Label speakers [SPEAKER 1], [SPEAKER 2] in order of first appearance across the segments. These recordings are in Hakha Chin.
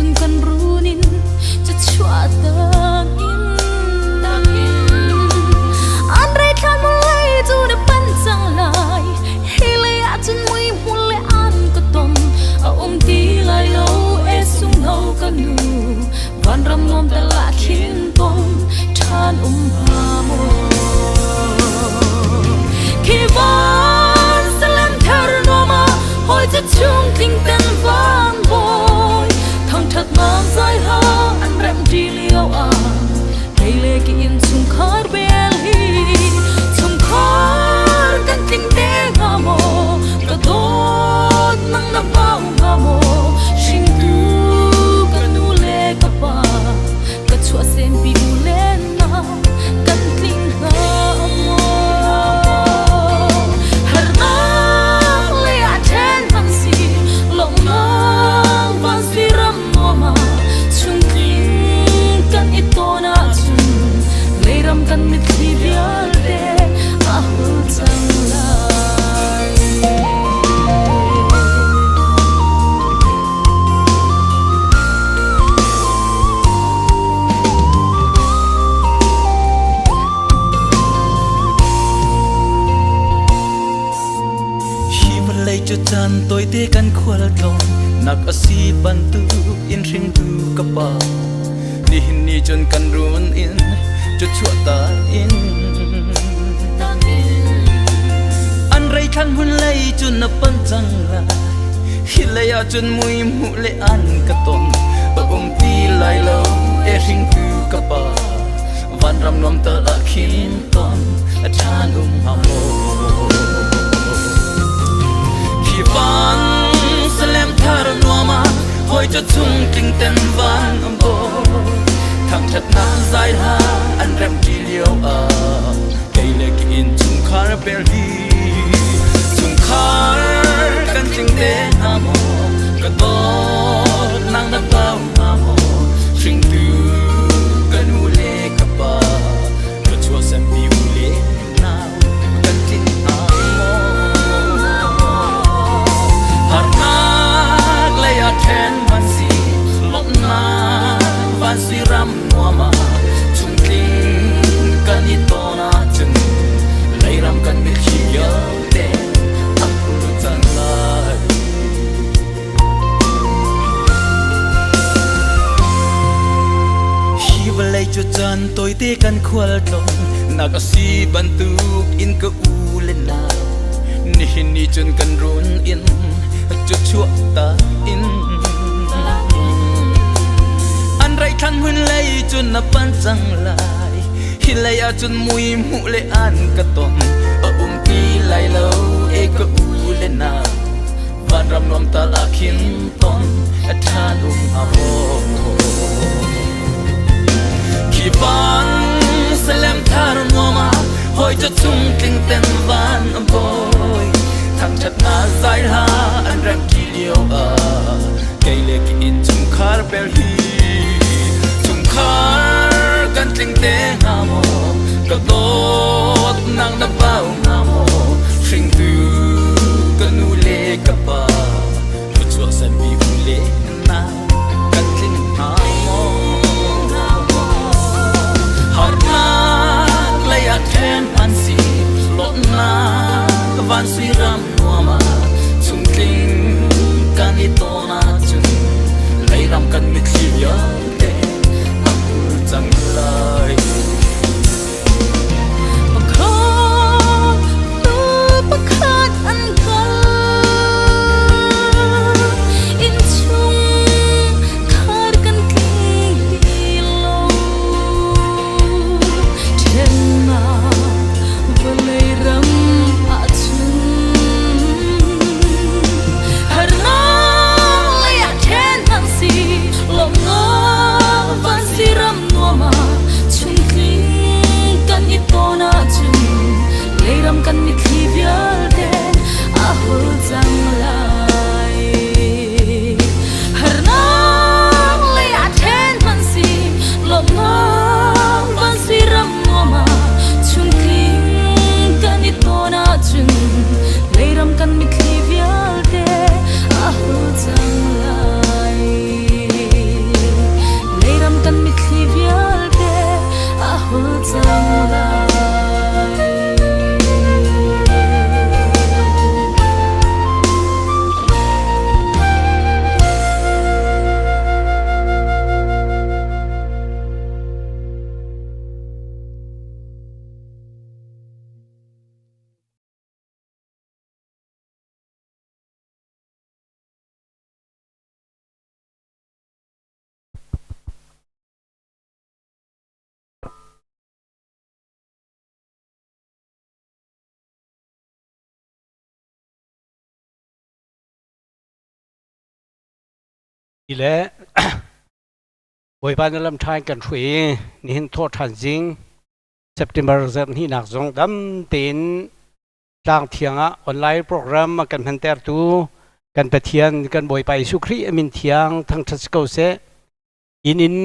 [SPEAKER 1] cun kan run in cachuah tak in. An rei thlan mulai cu na pan cang lai. Hi lei ah cun mui hmul le an ka tom. A um ti lai lo e sungno ka nu. Vanram nuam tal ah khin tom ṭhan um hnga maw? Khi van salem thar nuam ah hawi cu chung tling ten van bawi thangṭhat nak zai ha an rem ṭi lio ah kei le ki inn chungkhar bel hi chungkhar kan tling te hnga maw? Ka dawt nang na bau hnga maw? Hringtu ka nu le ka pa ka chuahsempi u le nau kan tling hnga maw? Harnak lei ah ṭhen hmanh si lawmhnak van si ram nuam ah chungtling kan i tawn ahcun leiram kan mitthli vialte a hul cang lai.
[SPEAKER 2] Hi vawlei cu caan tawite kan khualtlawng nak a si bantuk in hringtu ka pa nihin ni cun kan run in cu chuahta in an rei thlan hun lei cun na pan cang lai. Hi lei ah cun mui hmuh le an ka ton ka um ti lai lo e hringtu ka pa vanram nuam tal ah khin ton a ṭhan um hnga maw? Khi van salem thar nuam ah hawi cu chung tling ten van um bawi thangṭhatnak zai hla an rem ṭi lio ah kei le ki inn chungkhar bel hi chungkhar kan tling te hnga maw? Ka dawt nang na bau hnga maw? Hringtu ka nu le ka pa ka chuahsempi u le nau kan tling hnga maw? Harnak lei ah ṭhen van si lawmhnak van si ram nuam ah chungtling kan i tawn ahcun leiram kan mitthli vialte a phur cang lai. Hi vawlei cu caan tawite kan khualtlawng nak a si bantuk in ka u le nau nihin ni cun kan run in cu chuah ta in an raithlan hun lei cun na pan cang lai. Hi lei ah cun mui hmuh le an ka ton a um ti lai lo e ka u le nau vanram nuam tal ah khin ton a ṭhan um hnga maw? Khi van salem thar nuam ah hawi cu chung tling ten van an bawi thangṭhatnak zai hla an rem ṭi lio ah kei le ki inn chungkhar bel hi chungkhar kan tling te hnga maw? Ka dawt nang na bau hnga maw? Hringtu ka nu le ka pa ka chuahsemmi u le nau kan tling hnga maw? Harnak lei ah ṭhen an si lawmhnak van sui ram nuam ah chungtling kan i tawn ahcun leiram kan mitthli vialte a hul cang lai.
[SPEAKER 3] Ti le Bawipa na lam ṭha in kan hruai i nihin thawh ṭhan zing September zarhhnihnak zong dam tein tlang thiang ah online program a kan hmantertu kan Pathian kan Bawipa Jesuh Khrih a min thiang thangṭhat si ko seh. Inn in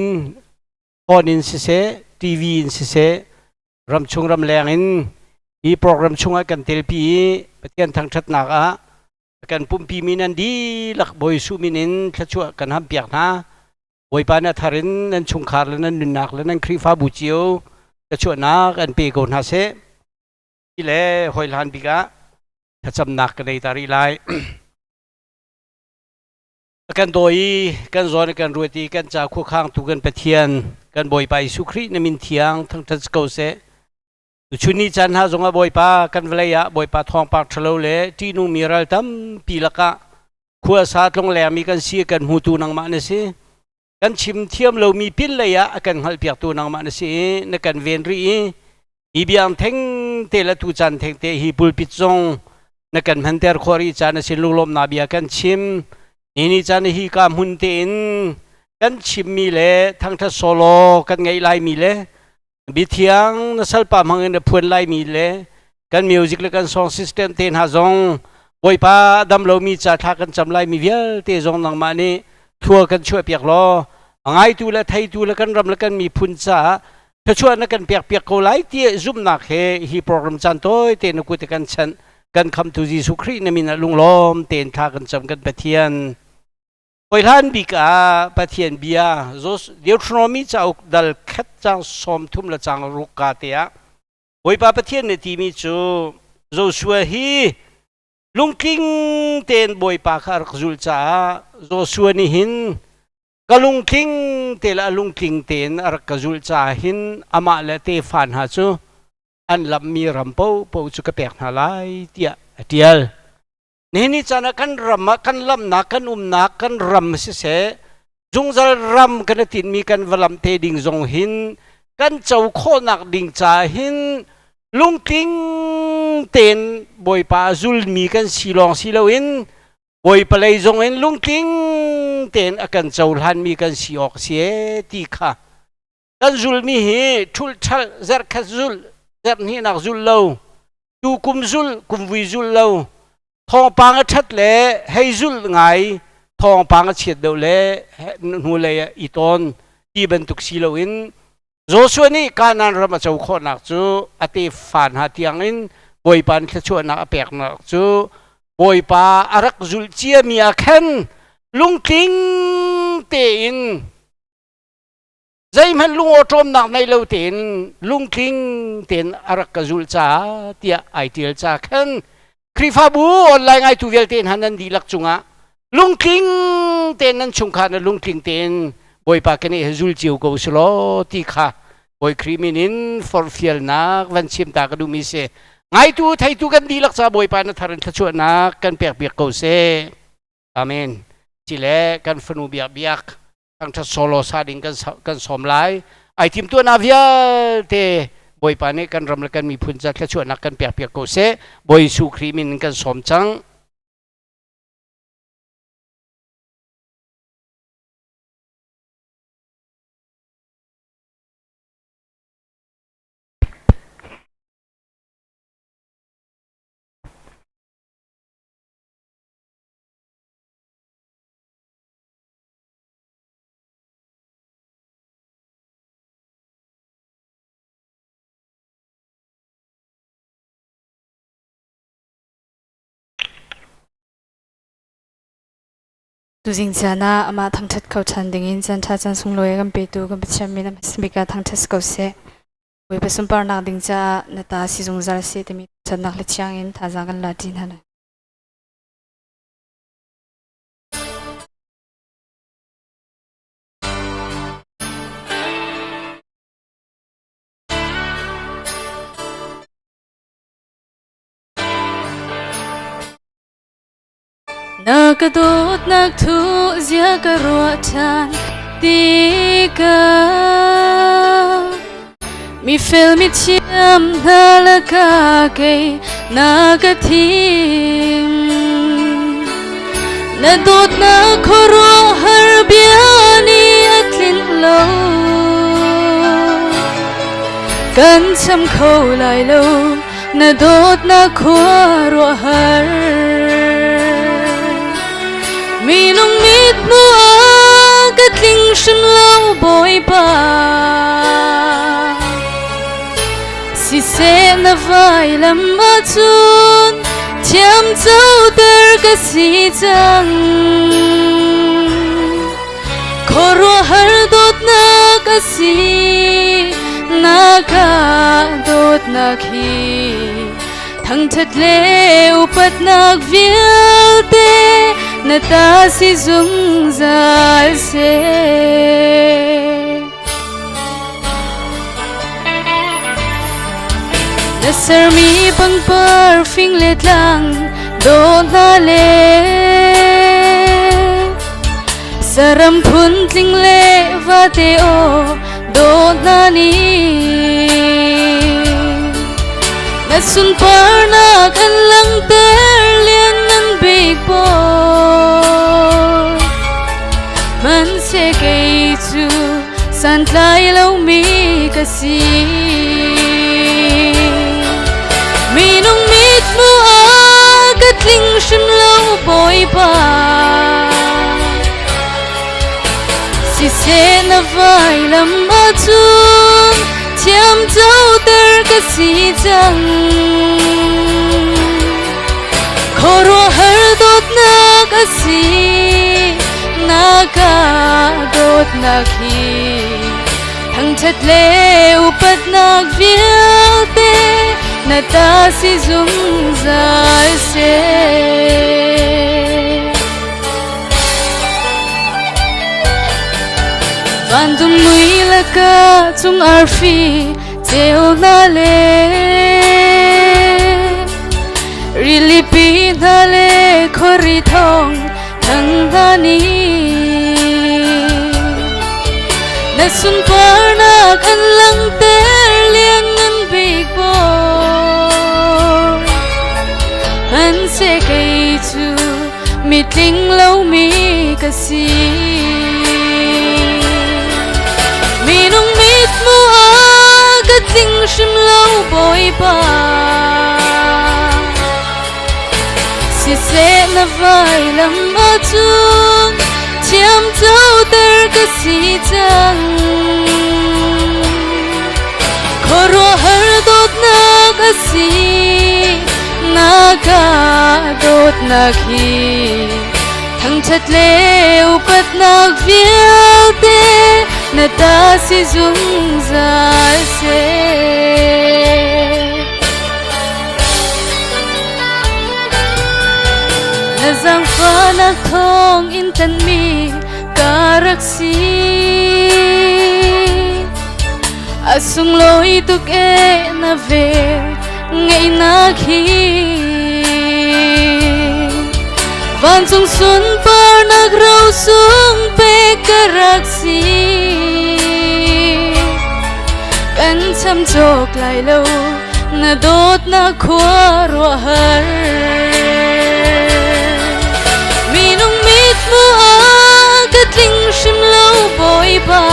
[SPEAKER 3] phone in siseh, TV in siseh, ramchung ramleng in hi program chungah kan telpi i Pathian thangṭhatnak ah kan pumpi mi nan dihlak Bawi Jesuh min in thluachuah kan hampiak hna. Bawipa nih a thar in nan chungkhar le nan nunnak le nan Khrihfabu cio thluachuahnak an pe ko hna seh. Hi le hawi hlan bik ah thlacamnak ka nei ta rih lai. Kan dawi i kan zawn kan ruat i kan ca khuakhangtu kan Pathian kan Bawipa Jesuh Khrih na min thiang thangṭhat si ko seh. Tuchun ni caan hna zongah Bawipa kan vawlei ah Bawipa thawngpang ṭhalo le ṭihnungmi ral tampi lakah khua sa tlonglengmi kan si kan hmutu nangmah na si. Kan chim thiam lomi pinlei ah a kan hngalhpiaktu nangmah na si i na kan ven rih i hi biang theng te le tu caan theng te hi pulpit zong na kan hmanter khawh rih caan a sin lunglawmnak bia kan chim. Ni ni caan hi ka hmun tein kan chimmi le thangṭhat solo kan ngeih laimi le Biathiang na salpa hmang in na phuan laimi le kan music le kan song system te hna zong Bawipa dam lomi ca thla kan cam laimi vialte zong nangmah nih thlua kan chuahpiak law a ngaitu le theitu le kan ram le kan miphun caah thluachuah na kan pek piak ko lai ti zumhnak he hi program caan tawi te na kut kan chanh kan khamtu Jesuh Khrih na min ah lunglawm tein thla kan cam kan Pathian. Hlan bik ah Pathian bia Deuteronomy cauk dal khat cang 30 le cang ruk ka te ah Bawipa Pathian nih timi cu Joshua hi lungtling tein Bawipa kha a rak zulh caah Joshua nih hin ka lungtling te le a lungtling tein a rak ka zulh caah hin amah le tefa hna cu an lammi ram paohpaoh cu ka pek hna lai tiah a ṭial. Nihin ni caan ah kan ram ah kan lamnak kan umnak kan ram siseh zungzal ram kan i tinhmi kan va lam te ding zong hin kan co khawhnak ding caah hin lungtling tein Bawipa a zulmi kan si lawng si loin Bawipa lei zong in lungtling tein a kan cohlanmi kan si awk si ee ti kha kan zulmi hi ṭhulh ṭhalh zarhkhat zulh zarhhnihnak zulh lo tu kum zulh kumvui zulh lo thawngpang a ṭhat le hei zulh ngai thawngpang a chiat deuh le hnulei ah i tawn ti bantuk si loin Joshua nih Kanaan ram a co khawhnak cu a tefa hna tiangin Bawipa nih thluachuahnak a peknak cu Bawipa a rak zulh ciami ah khan lungtling tein Zeihmanh lungawṭawmnak nei lo tein lungtling tein a rak ka zulh caah tiah ai ṭial ca khan Khrihfabu online ngaitu vialte hna nan dihlak cungah lungtling tein nan chungkhar na lungtling tein Bawipa kan i zul cio ko selaw ti kha Bawi Khrih min in forhfialnak van chim ta ka duhmi si. Ngaitu theitu kan dihlak ca Bawipa na thar in thluachuahnak kan pek piak ko seh. Amen. Cile kan fanu biak biak thangṭhat solo sa ding kan sawm lai. Ai timtuahnak vialte Bawipa nih kan ram le kan miphun ca thluachuahnak kan pek piak ko seh. Bawi Jesuh Khrih min in kan sawm cang.
[SPEAKER 4] Tuzing caan ah amah thangṭhat kho ṭhan dingin caan ṭha caan sunglawi a kan petu kan Pathian min a hmasa bik ah thangṭhat si ko seh. Bawipa sunparnak ding caah na ta si zungzal seh timi ṭhatnak le thiang in thazaang kan la ṭi hna lai. Na ka dawtnak thu zia ka ruah ṭhan tikah mi fel mi thiam hna lakah kei na ka thim. Na dawtnak khuaruahhar bia. cham kho lai lo na dawtnak khuaruahhar. Minung mit hmuh ah ka tling hrim lo Bawipa. Siseh na vailam ahcun thiam coter ka si cang. Khuaruahhar dawtnak a si na ka dawtnak hi thangṭhat le upatnak vialte na ta si zungzal seh. Na sermi pangpar fing le tlang dawh hna le saram phun tling le vate aw dawh hna nih na sunparnak an langhter lianngan bik pawl hmanhseh kei cu santlai lomi ka si. Minung mit hmuh ah ka tling hrim lo Bawipa. Siseh na vailam ahcun thiam coter ka si cang. Khuaruahhar dawtnak a si na ka dawtnak hi thangṭhat le upatnak vialte na ta si zungzal seh. Vandum mui laka cung arfi ceu hna le rilipi hna le khuari thawng thang hna nih na sunparnak an langhter lianngan bik bawi hmanhseh kei cu mitling lomi ka si. Minung mit hmuh ah ka tling hrim lo Bawipa. Siseh na vailam ahcun thiam coter ka si cang. Khuaruahhar dawtnak a si na ka dawtnak hi thangṭhat le upatnak vialte na ta si zungzal seh. Na zaangfahnak thawng in tanmi ka rak si. A sunglawi tuk e na vel ngeihnak hi. Vancung sunparnak rosung pek ka rak si. Kan cham cawk lai lo na dawtnak khuaruahhar. Minung mit hmuh ah ka tling hrim lo Bawipa.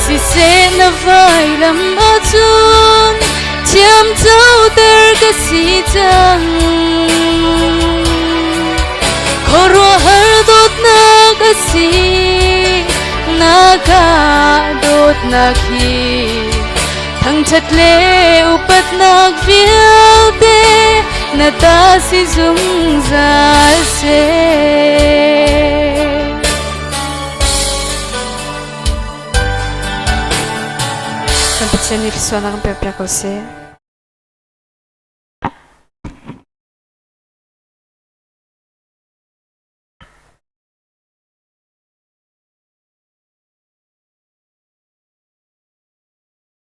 [SPEAKER 4] Siseh na vailam ahcun thiam coter ka si cang. Khuaruahhar dawtnak a si na ka dawtnak hi thangṭhat le upatnak vialte na ta si zungzal seh. Kan Pathian nih thluachuahnak kan pekpiak ko seh.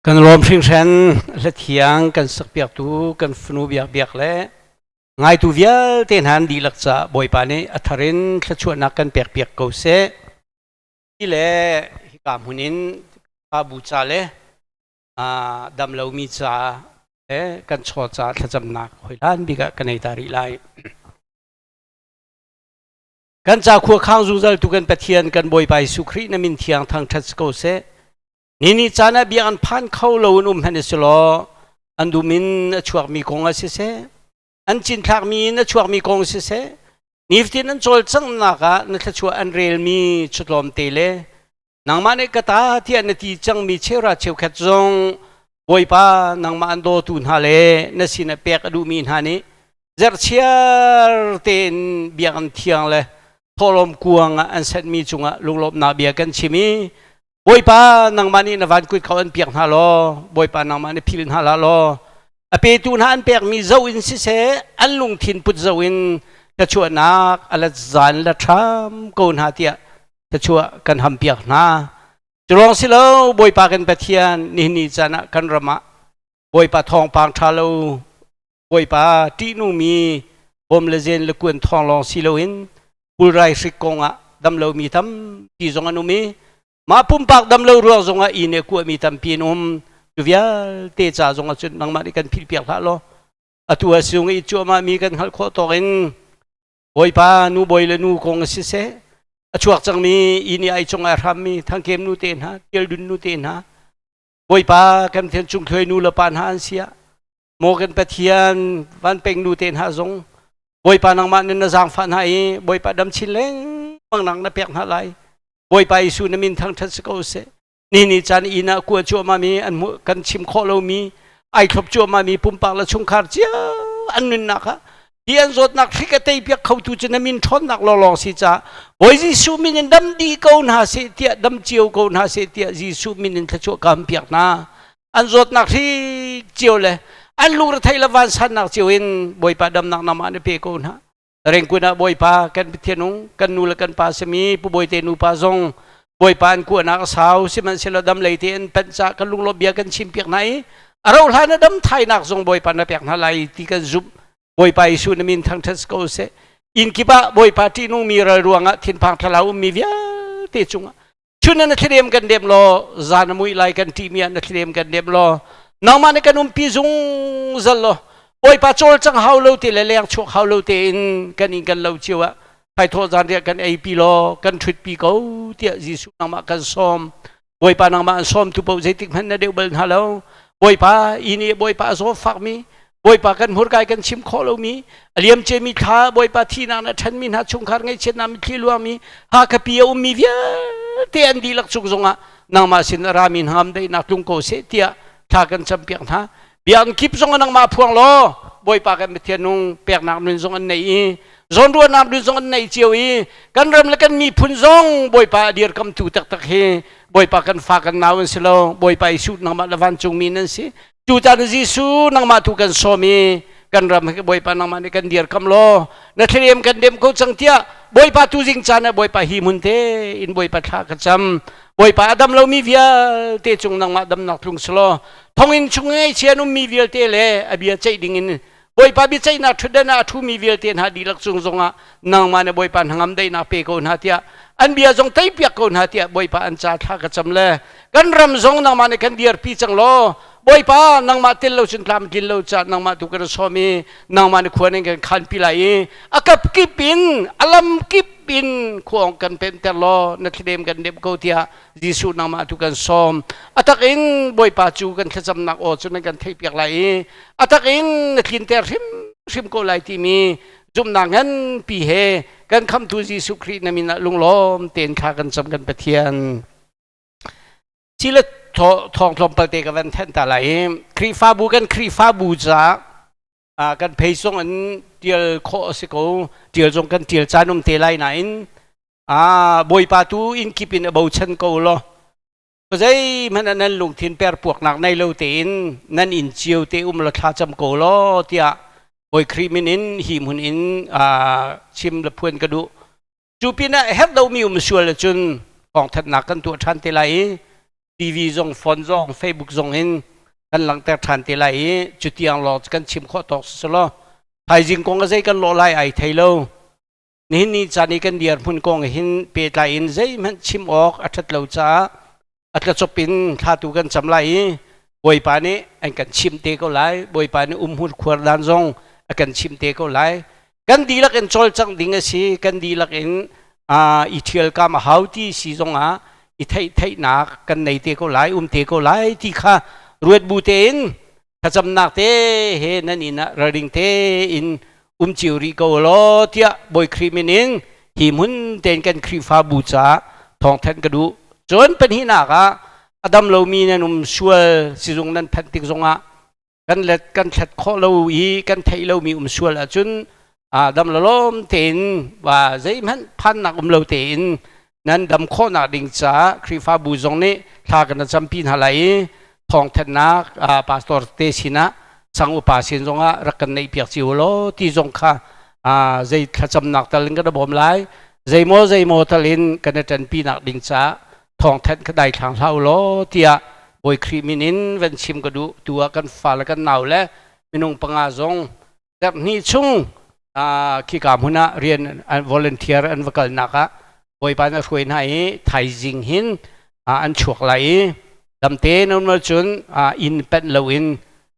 [SPEAKER 3] Kan lawm hringhran hlathiang kan sakpiaktu kan fanu biakbiak le ngaitu vialte hna an dihlak caah Bawipa nih a thar in thluachuahnak kan pekpiak ko seh. Hi le hika hmun in bu ca le dam lomi ca le kan chaw ca thlacamnak hoi hlan bik ah ka nei ta rih lai. Kan ca khua khang zungzal tu kan Pathian kan Bawipa Jesuh Khrih na min thiang thangṭhat si ko seh. Ni ni caan ah biakinn phan kho lo in um hmanh si law an dum in a chuakmi kong ah siseh, an cinthlakmi in a chuakmi kong siseh, nifatin an cawlcanghnak ah na thluachuah an relmi chutlawmte le nangmah nih ka ta tiah na ti cangmi cheuhra cheukhat zong Bawipa nangmah an dawtu hna le na sinah pek a duhmi hna nih zerhchiar tein biakinn thiang le thawhlawm kuang ah an setmi cungah lunglawmhnak bia kan chim i Bawipa nangmah nih na van kut kho an piak hna law Bawipa nangmah nih phil hna hlah law a petu hna an pekmi zoh in siseh an lungthin put zoh in thluachuahnak a let zan la ṭham ko hna tiah thluachuah kan ham piak hna. Cu lawng si lo Bawipa kan Pathian nihin ni caan ah kan ram ah Bawipa thawngpang ṭha lo Bawipa ṭihnungmi bom le zen le kuan thawng lawng si loin pulrai hrik kongah damlomi tampi zong an um i mah pumpak damlo ruang zongah inn i kuahmi tampi an um. Cu vialte ca zongah cun nangmah nih kan philhpiak hlah law atu ah sung i cuahmah mi kan hngalh khawh tawk in Bawipa nu bawi le nu kong siseh a chuak cangmi inn i ai cung ai hrammi thangkem nu te hna tialdun nu te hna Bawipa kan Pathian cungthluai nu le pa hna an si ah Maw kan Pathian vanpeng nu te hna zong Bawipa nangmah nih na zaangfah hna i Bawipa dam chin lengmang nak na pek hna lai. Bawipa Jesuh na min thangṭhat si ko seh. Ni ni caan inn ah kua cuahmah mi an hmuh kan chim khawh lomi ai thlop cuahmah mi pumpak le chungkhar cio an nunnak ah hi an zawtnak hrik a teipiak khotu cu na min ṭhawnnak lawnglawng si caah Bawi Jesuh min in dam dih ko hna seh tiah dam cio ko hna seh tiah Jesuh min in thluachuah ka ham piak hna. An zawtnak hrik cio le an lungretheih le vansannak cio in Bawipa damnak nangmah na pe ko hna. Rengkun ah Bawipa kan Pathian ung kan nu le kan pa simi Pu Bawite nupa zong Bawipa an kuahnak a sau sihmanhsehlaw dam lei te in panh ca kan lunglawmh bia kan chim piak hna i a rauh hlan ah dam thainak zong Bawipa na pek hna lai ti kan zumh. Bawipa Jesuh na min thangṭhat ko seh. Inn kip ah Bawipa ṭihnungmi ral ruangah thinphang thlalau ummi vialte cungah chun na thladem kan dem law zan a muih lai kan ṭihmi ah na thladem kan dem law nangmah nih kan umpi zungzal law Bawipa cawlcang hau lo te le leng chuak hau lo tein kan inn kan lo cio ah thaithawh zan riah kan eipi law kan ṭhutpi ko tiah Jesuh nangmah kan sawm Bawipa nangmah an sawmtu paoh zeitik hmanh na deuh bal hna lo. Bawipa i nih Bawipa a zaw fakmi, Bawipa kan hmurkai kan chim khawh lomi, a liamciami thla Bawipa thihnak na ṭhenmi hna chungkhar ngaihchiatnak mitthli luangmi, Hakhapi a ummi vialte an dihlak cung zongah nangmah sin a rami hnangam daihnak tlung ko seh tiah thla kan campiak hna. Biakinn kip zong ah nangmah phuang law Bawipa kan Pathian nung peknak nun zong an nei i zawnruahnak nun zong an nei cio i kan ram le kan miphun zong Bawipa a dirkamtu taktak hi Bawipa kan fa kan nau an si lo Bawipa Jesuh nangmah le vancungmi nan si cucaah Jesuh nangmah tu kan sawm i kan ram hi Bawipa nangmah nih kan dirkam law na thlarem kan dem ko cang tiah Bawipa tu zing caan ah Bawipa hi hmun te in Bawipa thla ka cam Bawipa a dam lomi vialte cung nangmah damnak tlung selaw thonginn chung ngaihchia an ummi vialte le a bia ceih dingin Bawipa biaceihnak ṭhutdan ah a ṭhumi vialte hna dihlak cung zongah nangmah nih Bawipa hnangam daihnak pe ko hna tiah an bia zong teipiak ko hna tiah Bawipa an ca thla ka cam le kan ram zong nangmah nih kan dirpi cang law Bawipa nangmah tel lo cun tlam tlin lo ca nangmah tu kan sawm i nangmah nih khua ning kan khanpi lai i a kap kip in a lam kip in khua kan pemter law na thladem kan dem ko tiah Jesuh nangmah tu kan sawm. A tak in Bawipa cu kan thlacamnak aw cu nan kan theihpiak lai i a tak in na tlinter hrimhrim ko lai timi zumhnak nganpi he kan khamtu Jesuh Khrih na min ah lunglawm tein thla kan cam kan Pathian. Sile thawng tlawmpal te ka van thenh ta lai i Khrihfabu kan Khrihfabu caah kan phei zong an tial khawh a si ko tial zong kan tial caan um te lai nain Bawipa tu inn kip in a bochan ko law zeihmanh ah nan lungthin perpuaknak nei lo tein nan inn cio te um law thlacam ko law tiah Bawi Khrih min in hi hmun in chim le phuan ka duh. Cu pinah herh lomi um sual ahcun thawngthanhnak kan tuah ṭhan te lai i TV zong phone zong Facebook zong in kan langhter ṭhan te lai i cutiang lawng kan chim khawh tawk si law thaizing kong a zei kan lawh lai ai thei lo. Nihin ni caan i kan dirhmun kong hin pehtlai in zeihmanh chim awk a ṭhat lo caah a tlacop in thlatu kan cam lai i Bawipa nih an kan chimh te ko lai. Bawipa nih umhmun khuar dan zong a kan chimh te ko lai. Kan dihlak in cawlcangh ding a si. Kan dihlak in i ṭhialkam a hau ti si zongah. I theih theihnak kan nei te ko lai, um te ko lai ti kha ruat bu tein thlacamnak te he nan inn ah ralring tein um cio rih ko law tiah Bawi Khrih min in hi hmun tein kan Khrihfabu caah thawngthanh ka duh. Cun pahnihnak ah a dam lomi nan um sual sizung nan phanh tik zongah kan let kan thlet khawh lo i kan theih lomi um sual ahcun dam lawm tein wa zeihmanh phannak um lo tein nan dam khawhnak ding caah Khrihfabu zong nih thla kan campi hna lai i thawngthanhnak pastor te sinah sang upa sin zongah rak kan neih piak cio law ti zong kha zei thlacamnak tal in kan bawm lai, zeimaw zeimaw tal in kan i ṭanpi nak ding caah thawngthanh kha daithlang hlah u law tiah Bawi Khrih min in van chim ka duh. Tu ah kan fa le kan nau le minung panga zong zarhhnih chung khika hmun ah rian volunteer an va kalnak ah Bawipa na hruai hna i thaizing hin an chuak lai i damte normal cun inn panh loin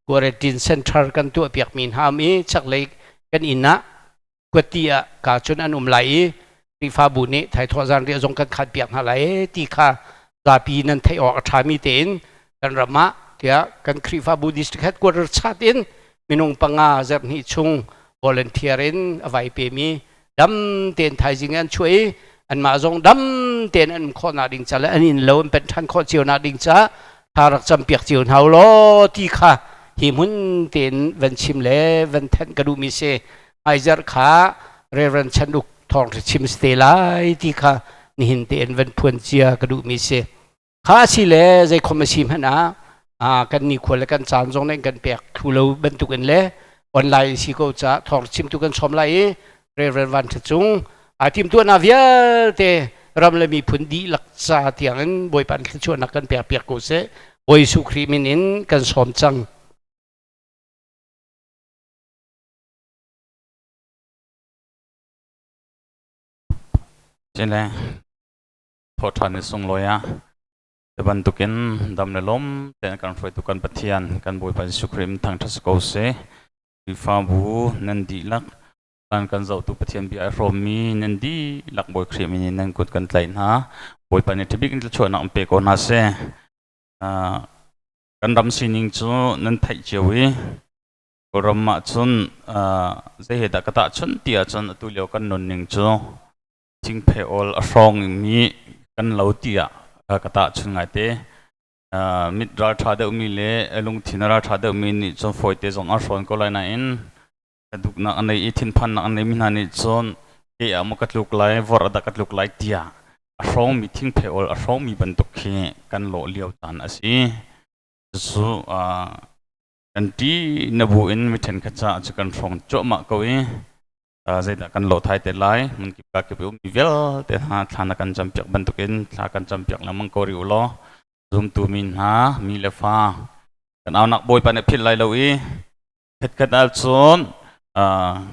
[SPEAKER 3] quarantine center kan tuah piakmi hna um i chaklei kan inn ah kuatti ah ka cun an um lai i Khrihfabu nih thaithawh zanriah zong kan khat piak hna lai ti kha zapi nan theih awk a ṭhami tein kan ram ah tiah kan Khrihfabu district headquarter chat in minung panga zarhhnih chung volunteer in a vai pemi dam tein thaizing an chuah i anmah zong dam tein an um khawhnak ding ca le an inn lo an penh ṭhan khawh cio nak ding ca thla rak campiak cio hna u law ti kha hi hmun tein van chim le van thanh ka duhmi si. Hmaizarh kha Reverend Chan Uk thawng chim si te lai ti kha nihin tein van phuan cia ka duhmi si. Kha si le zeikhom a si hmanh ah kan nikhua le kan caan zong nih kan pek thlu lo bantukin le online si ko ca thawng chimtu kan sawm lai i Reverend Van Tha Cung aa timtuahnak vialte ram le miphun dihlak ca tiangin Bawipa thluachuahnak kan pek piak ko seh. Bawi Jesuh Khrih min in kan sawm cang.
[SPEAKER 5] Cile thawṭhan ni sunglawi ah ti bantukin dam le lawm tein kan hruaitu kan Pathian kan Bawipa Jesuh Khrih min thangṭhat si ko seh. Khrihfabu nan dihlak kan kan zohtu Pathian bia ai hrawmmi nan dihlak Bawi Khrih min in nan kut kan tlaih hna. Bawipa nih ṭhabik in thluachuahnak in pe ko hna seh. Kan ram sining cu nan theih cio i Kawlram ah cun zei he dah ka tahchunh ti ahcun atu lio kan nunning cu thingphe awl a hrawng mi kan lo tiah ka tahchun ngaite. Mit ralṭha deuhmi le lungthin a ralṭha deuhmi nih cun fawite zong an hrawn ko lai nain ka duknak a nei i thinphannak a neimi hna nih cun kei ah maw ka tluk lai, vor ah dah ka tluk lai tiah a hrawngmi thingphe awl a hrawngmi bantuk khi kan lawh lio caan a si. Cucu kan ṭi na bu in mi ṭhenkhat caah cu kan hrawng cuahmah ko i zeidah kan lawh thai te lai. Hmunkip ka kip i ummi vialte hna thla na kan campiak bantukin thla kan campiak lengmang ko rih u law zumtu mi hna mi le fa kan aunak Bawipa nih philh lai lo i khatkhat ahcun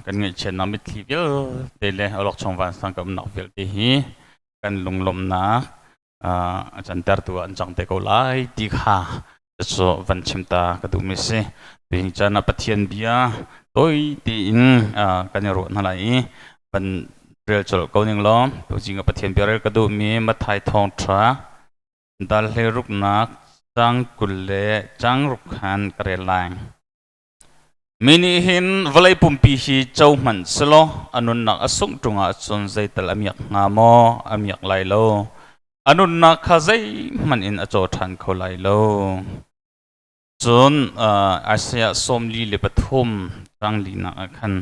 [SPEAKER 5] kan ngaihchiatnak mitthli vialte le awlokchong vansang ka umnak vialte hi kan lunglawmhnak a cantertu ah an cang te ko lai ti kha cu van chim ta ka duhmi si. Tuhi caan ah Pathian bia tawi tein kan i ruah hna lai i van rel colh ko ning law tuzing ah Pathian bia rel ka duhmi Matthai thawngṭha dal hleiruknak caang 20 le caang ruk khan ka rel lai. Mi nih hin vawlei pumpi hi co hmanh selaw a nunnak a sungh ṭung ahcun zeital a miak hnga maw? A miak lai lo. A nunnak kha zeihmanh in a caw ṭhan kho lai lo. Cun Isaiah 43 caang linak ah khan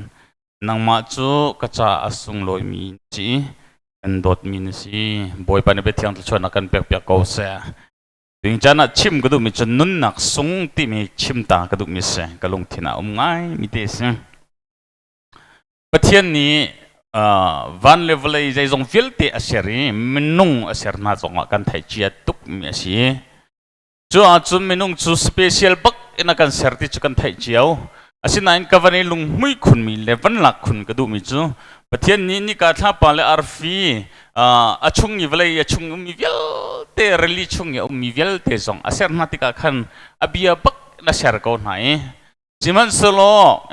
[SPEAKER 5] nangmah cu ka caah a sunglawimi na si i kan dawtmi na si. Bawipa nih biathiang thluachuahnak kan pekpiak ko seh. Tuing caan ah chim ka duhmi cu nunnak sung timi chim ta ka duhmi si. Ka lungthin ah um ngaimi te si. Pathian nih van le vawlei zeizong vialte a ser i minung a ser hna zongah kan theih cia tukmi a si. Cu ahcun minung cu special bak in a kan ser ti cu kan theih cio. Asinain ka van i lunghmui khunmi le van lak khun ka duhmi cu Pathian nih nika thlapa le arfi a chung i vawlei a chung ummi vialte rili chung i a ummi vialte zong a ser hna tikah khan a bia bak in a ser ko hna i sihmanhsehlaw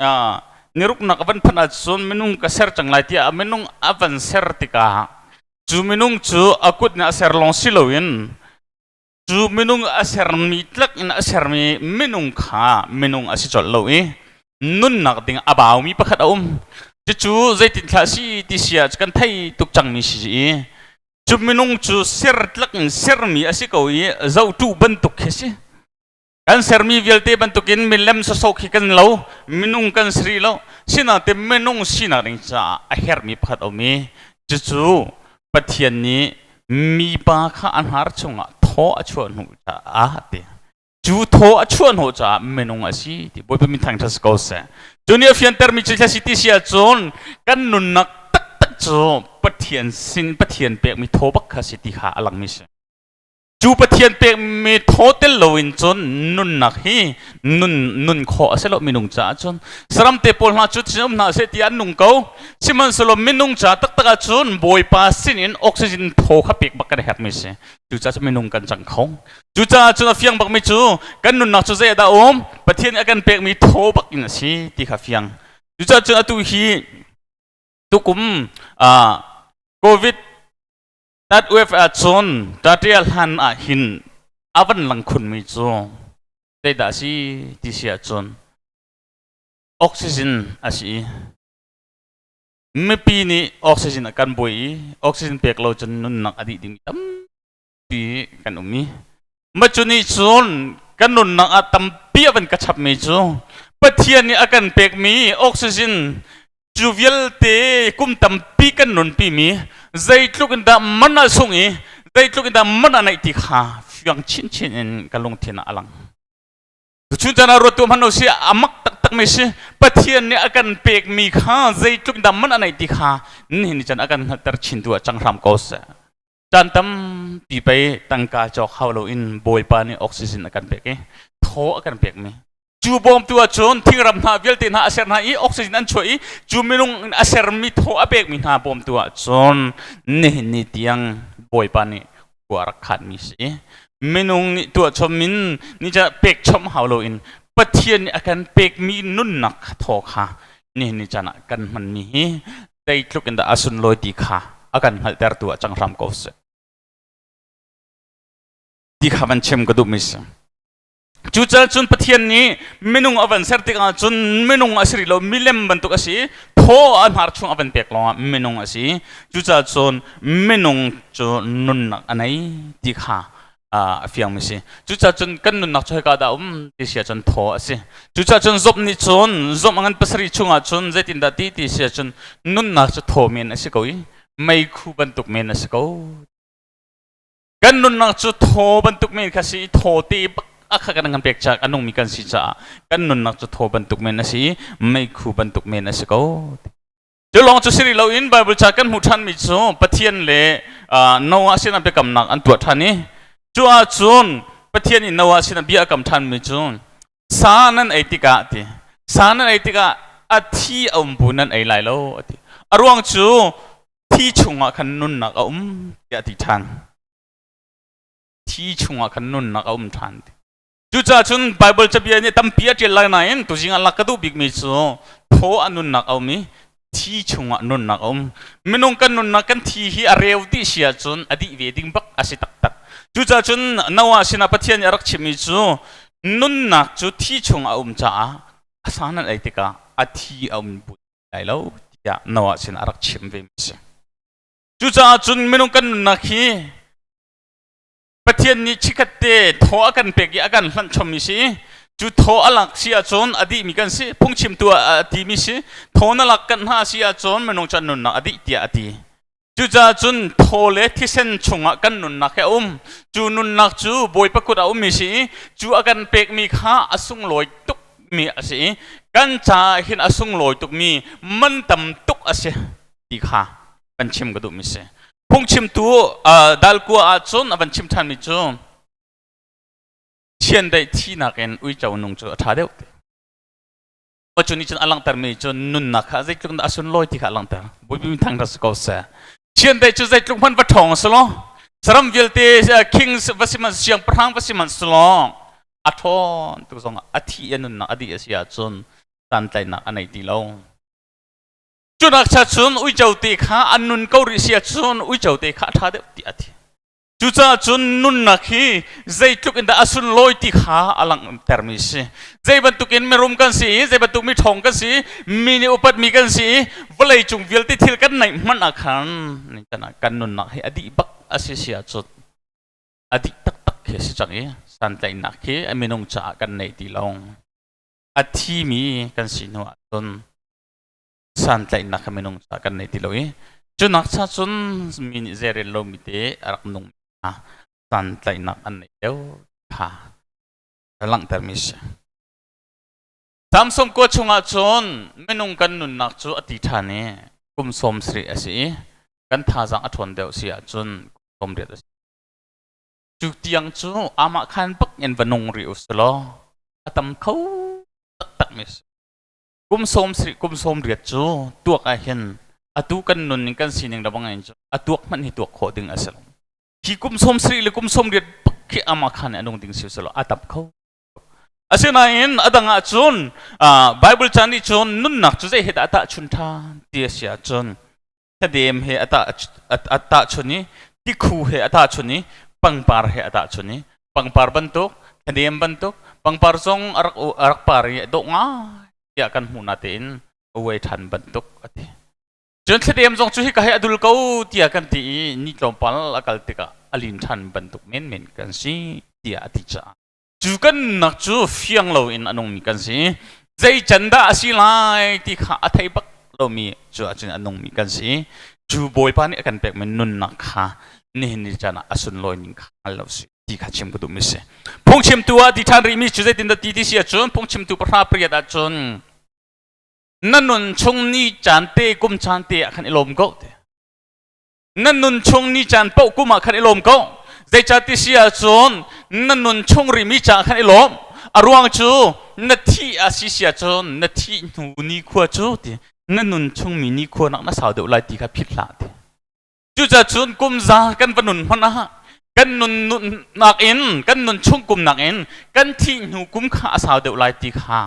[SPEAKER 5] niruknak a van phanh ahcun minung ka ser cang lai tiah minung a van ser tikah. Cu minung cu a kut nih a ser lawng si loin cu minung a sermi tlak in a sermi minung kha minung a si colh lo i nunnak ding a baumi pakhat a um. Cucu zeitin thlah si ti si ah kan thei tuk cangmi si i cu minung cu ser tlak in sermi a si ko i zohtu bantuk khi si. Kan sermi vialte bantukin milem sawsawh khi kan lo, minung kan si rih lo. Sinain minung sinak ding caah a herhmi pakhat a um i cucu Pathian nih mipa kha a hnar chungah thaw a chuah hnu caah ti. Cu thaw a chuah hnawh caah minung a si ti Bawipa min thangṭhat si ko seh. Cu nih a fiantermi cu thil a si ti si ahcun kan nunnak taktak cu Pathian sin Pathian pekmi thaw bak kha si ti kha a langmi si. Cu Pathian pekmi thaw tel loin cun nunnak hi nun nun khawh a si lo minung caah cun saram te pawl hna cu um hna seh ti an nung ko sihmanhsehlaw minung ca taktak ah cun Bawipa sin in oxygen thaw kha pek bak kan herhmi si cucaah cun minung kan cang kho cucaah cun a fiang bakmi cu kan nunnak cu zei dah um Pathian nih a kan pekmi thaw bak in a si ti kha fiang cucaah cun atu hi tukum COVID That wave ahcun ṭaṭial hlan ah hin a van lang khunmi cu zeidah a si ti si ahcun oxygen a si i mipi nih oxygen a kan buai i oxygen pek lo cun nunnak a dih ding tampi kan um i mah cu nih cun kan nunnak ah tampi a van ka chapmi cu Pathian nih a kan pekmi oxygen Cu vialte kum tampi kan nunpimi zeitluk in dah man a sung i zeitluk in dah man a neih ti kha fiang chinchin in ka lungthin ah a lang. Chun caan ah ruat tu hmanh si a mak taktak mi si Pathian nih a kan pekmi kha zeitluk in dah man a neih ti kha nihin ni caan a kan hngalhter chin tu ah cang hram ko seh. Caan tampi pei tangka cawk hau loin Bawipa nih oxygen a kan pek i thaw a kan pekmi. Cu bawmtu ah cun thingram hna vialte hna a ser hna i oxygen an chuah i cu minung a sermi thaw a pekmi hna bawmtu ah cun nihin ni tiang Bawipa nih khua a rak khanmi si. Minung nih tuah chom in ni ca pek chom hau loin Pathian nih a kan pekmi nunnak thaw kha nihin ni caan ah kan hmanmi hi zeitluk in dah a sunlawi ti kha a kan hngalhtertu ah cang hram ko seh. Ti kha van chim ka duhmi si. Cucaah cun Pathian nih minung a van ser tikah cun minung a si rih lo, milem bantuk a si, thaw a hnar chung a van pek lawngah minung a si. Cucaah cun minung cu nunnak a nei ti kha a fiangmi si. Cucaah cun kan nunnak cu hika dah um ti si ahcun thaw a si. Cucaah cun Job nih cun Job a ngan pasarih chungah cun zeitindah ti ti si ahcun nunnak cu thaw men a si ko i meikhu bantuk men a si ko. Kan nunnak cu thaw bantuk men kha si i thaw te bak a kha kan kan pek caah a nungmi kan si caah kan nunnak cu thaw bantuk men a si i meikhu bantuk men a si ko. Cu lawng cu si rih loin Bible ca kan hmuh ṭhanmi cu Pathian le Noah sinah biakamnak an tuah ṭhan i cu ahcun Pathian in Noah sinah bia a kam ṭhanmi cu sa nan ei tikah ti sa nan ei tikah a thi a um bu nan ei lai lo a ti. A ruang cu thi chungah khan nunnak a um tiah a ti ṭhan. Thi chungah khan nunnak a um ṭhan ti. Cucaah cun Baibal cabia nih tampi a ṭial lai nain tuzing ah lak ka duh bikmi cu thaw a nunnak a um i thi chungah nunnak a um. Minung kan nunnak kan thi hi a reu dih si ahcun a dih ve ding bak a si taktak. Cucaah cun Noah sinah Pathian nih a rak chimmi cu nunnak cu thi chungah a um caah a sa nan ei tikah a thi a um lai lo tiah Noah sinah a rak chim ve mi a si. Cucaah cun minung kan nunnak hi Pathian nih chikkhat te thaw a kan pek i a kan hlanh chommi si. Cu thaw a lak si ahcun a dihmi kan si. Phungchimtu a timi si. Thaw na lak kan hna si ahcun minung cu an nunnak a dih tiah a ti. Cucaah cun thaw le thisen chungah kan nunnak he a um. Cu nunnak cu Bawipa kut ah a ummi si i cu a kan pekmi kha a sunglawi tukmi a si i kan caah hin a sunglawi tukmi man tam tuk a si ti kha kan chim ka duhmi si. Phungchimtu dalkua ahcun a van chim ṭhanmi cu chiandeih thinak in uico nung cu a ṭha deuh ti. Cu nih cun a langhtermi cu nunnak kha zeitluk in dah a sunlawi ti kha a langhter. Bawipa min thang rak si ko seh. Chiandeih cu zeitluk hmanh va ṭhawng si law, saram vialte king va si hmanh siangpahrang va si hmanh si law, a ṭhawn tuk zongah a thi a nunnak a dih a si ahcun santlaihnak a nei ti lo. Cunak cha cun uico te kha an nun ko rih si ahcun uico te kha a ṭha deuh tiah a ti. Cucaah cun nunnak hi zeitluk in dah a sunlawi ti kha a langhtermi si. Zei bantukin mirum kan si i, zei bantuk mi ṭhawng kan si, mi nih upatmi kan si i, vawlei cung vialte thil kan neih hmanh ah khan kan nunnak hi a dih bak a si si ahcun a dih taktak khi a si cang i santlaihnak khi a minung caah kan nei ti lo. A thimi kan si hnu ahcun santlaihnak kha minung caah kan nei ti lo i cu nak cha cun mi nih zeirel lomi te a rak nung hna santlaihnak an nei deuh kha langhtermi si. Samson kua chungah cun minung kan nunnak cu a ti ṭhan i kum 70 a si i kan thazaang a ṭhawn deuh si ahcun kum 80 a si. Cu tiang cu amah khan bak in va nung rih u silaw a tam kho taktakmi a si. Kum 70 kum 80 cu tuak ah hin atu kan nun ning kan sining le bang in cu a tuak hmanh hi tuak khawh ding a si lo. Hi kum 70 le kum 80 bak khi amah khan a nung ding si selaw a tam kho. Asinain a dang ah cun Bible caan nih cun nunnak cu zei he dah a tahchun ṭhan ti a si ahcun thadem he a tahchun i tikhu he a tahchun i pangpar he a tahchun i pangpar bantuk thadem bantuk pangpar zong a rak par i a dawh ngai tiah kan hmuh na tein a uai ṭhan bantuk a ti. Cun thladem zong cu hika he a dul ko tiah kan ti i ni tlawmpal a kal tikah a lin ṭhan bantuk menmen kan si tiah a ti caah cu kan nunnak cu fiang loin a nungmi kan si. Zei can dah a si lai ti kha a thei bak lomi cu ahcun a nungmi kan si. Cu Bawipa nih a kan pekmi nunnak kha nihin ni caan ah a sunlawi ning kha hngal lo si ti kha chim ka duhmi si. Phungchimtu ah ti ṭhan rihmi cu zeitindah ti ti si ahcun phungchimtu 18 ahcun na nun chung ni caan te kum caan te ah khan i lawm ko ti. Na nun chung ni caan paoh kum ah khan i lawm ko. Zeicah ti si ahcun na nun chung rihmi caah khan i lawm. A ruang cu na thih a si si ahcun na thih hnu nikhua cu ti na nun chungmi nikhua nak na sau deuh lai ti kha philh hlah ti. Cucaah cun kum za kan va nun hmanh ah kan nun nunnak in kan nun chung kum nak in kan thih hnu kum kha a sau deuh lai ti kha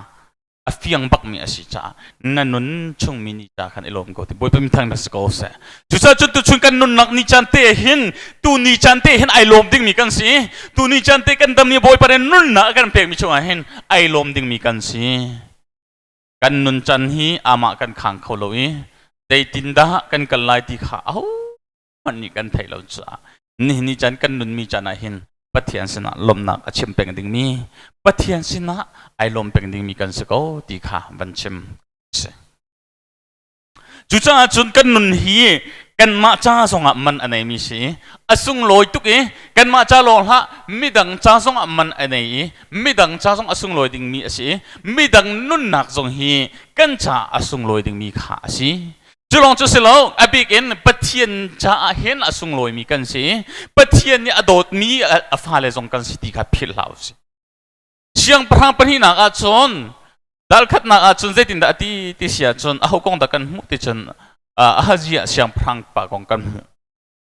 [SPEAKER 5] a fiang bakmi a si caah na nun chungmi ni ca khan i lawm ko ti Bawipa min thang na si ko seh. Cucaah cun tuchun kan nunnak ni caan te hin tu ni caan te hin ai lawm dingmi kan si. Tu ni caan te kan dam i Bawipa nih nunnak a kan pekmi chungah hin ai lawm dingmi kan si. Kan nun can hi amah kan khang kho lo i zeitindah kan kal lai ti kha aho hmanh nih kan theih lo caah nihin ni caan kan nunmi caan ah hin Pathian sinah lawmhnak a chim peng dingmi Pathian sinah ai lawm peng dingmi kan si ko ti kha van chim si. Cucaah cun kan nun hi kanmah ca zongah man a neimi si i a sunglawi tuk i kanmah ca lawng hlah midang ca zongah man a nei i midang ca zong a sunglawi dingmi a si i midang nunnak zong hi kan ca a sunglawi dingmi kha a si. Cu lawng cu si lo, a bik in Pathian caah hin a sunglawimi kan si. Pathian nih a dawtmi a fale zong kan si ti kha philh hlah usih. Siangpahrang pahnihnak ah cun dal khatnak ah cun zeitindah a ti ti si ahcun aho kong dah kan hmuh ti cun Ahaziah siangpahrang pa kong kan hmuh.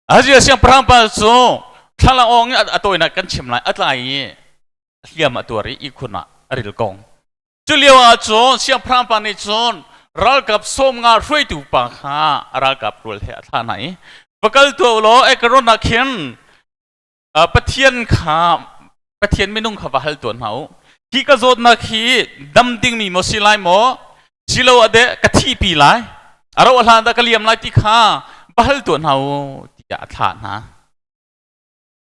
[SPEAKER 5] Ahaziah siangpahrang pa cu thlalangawng i a tawinak kan chim lai a tlai i hliam a tuar i ihkhun ah a ril kong. Cu lio ah cun siangpahrang pa nih cun ralkap 50 hruaitu pa kha a ralkap rual he a thlah hna i va kal tuah u law Ekron ah khin Pathian kha Pathian minung kha va hal tuah hna u. Hi ka zawtnak hi dam dingmi maw si lai maw silo ah deh ka thihpi lai a rauh hlan dah ka liam lai ti kha va hal tuah hna u tiah a thlah hna.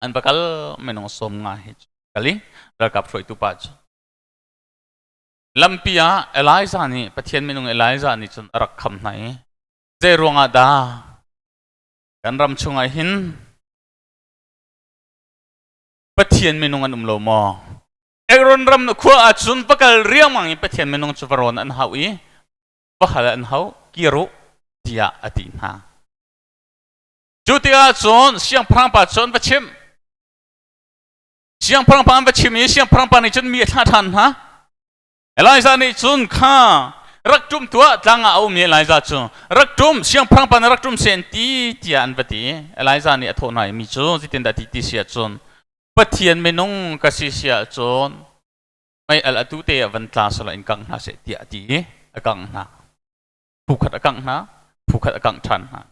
[SPEAKER 5] An va kal minung 50 he kal i ralkap hruaitu pa cu Lampi ah Elijah nih Pathian minung Elijah nih cun a rak kham hna i zei ruangah dah kan ram chungah hin Pathian minung an um lo maw? Ekron ram khua ah cun va kal riangmang in Pathian minung cu va rawn an hau i va hal an hau kir u tiah a ti hna. Cu tikah cun siangpahrang pa cun va chimh. Siangpahrang pa an va chim i siangpahrang pa nih cun mi a thlah ṭhan hna. Elijah nih cun kha rak ṭum tuah tlang ah a ummi Elijah cu rak ṭum siangpahrang pa nih rak ṭum sen ti tiah an va ti. Elijah nih a thawh hna i mi cu zeitindah ti ti si ahcun Pathian minung ka si si ahcun mei al atu te ah van tla selaw in kangh hna seh tiah a ti i a kangh hna. Phu khat a kangh hna. phu khat a kangh ṭhan hna.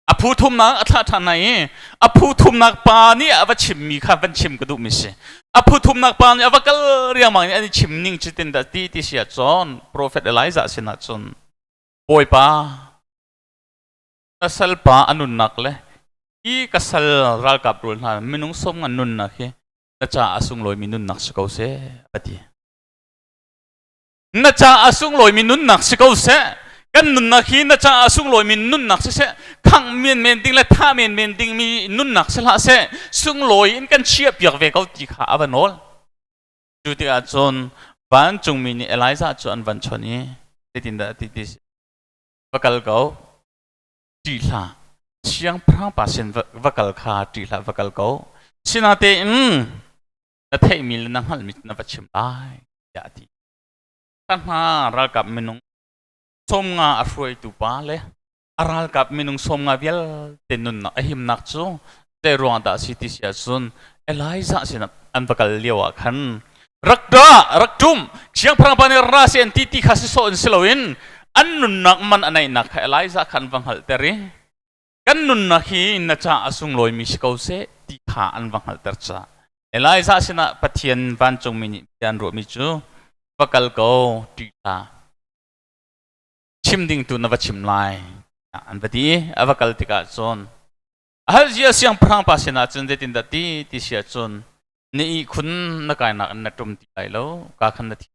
[SPEAKER 5] A phu thumnak a thlah ṭhan hna i a phu thumnak pa nih a va chimmi kha van chim ka duhmi si. A phu thumnak pa nih a va kal riangmang i an i chim ning cu tin dah ti ti si ahcun Profet Elijah sinah cun Bawipa na salpa a nunnak le hi ka sal ralkap rual hna minung som ngan nunnak hi na caah a sunglawimi nunnak si ko seh a ti. Na caah a sunglawimi nunnak si ko seh. Kan nunnak hi na caah a sunglawimi nunnak si seh. Khangh menmen ding le thah menmen dingmi nunnak si hlah seh. Sunglawi in kan chiahpiak ve ko ti kha a va nawl. Cu tikah cun vancungmi nih Elijah cu an van chawnh i zeitindah a ti ti si. Va kal ko. Ṭih hlah. Siangpahrang pa sin va kal kha ṭih hlah va kal ko. Sinatein na theihmi le na hngalhmi na va chim lai tiah a ti. Ka hna ralkap minung 50 a hruaitu pa le a ralkap minung 50 vialte nunnak a himnak cu zei ruang dah a si ti si ahcun Elijah sinah an va kal lio ah khan rak ṭa rak ṭum siangpahrang pa nih ra si an ti ti kha si sawh in si loin an nunnak man a neihnak kha Elijah kha an va hngalhter i kan nunnak hi na caah a sunglawimi si ko seh ti kha an va hngalhter caah Elijah sinah Pathian vancungmi nih bia an ruahmi cu va kal ko ṭih hlah chim ding tu na va chim lai an va ti i a va kal tikah cun a hal zia siangpahrang pa sinah cun zeitindah ti ti si ahcun na ihkhun na kainak in na ṭum ti lai lo ka khan na thi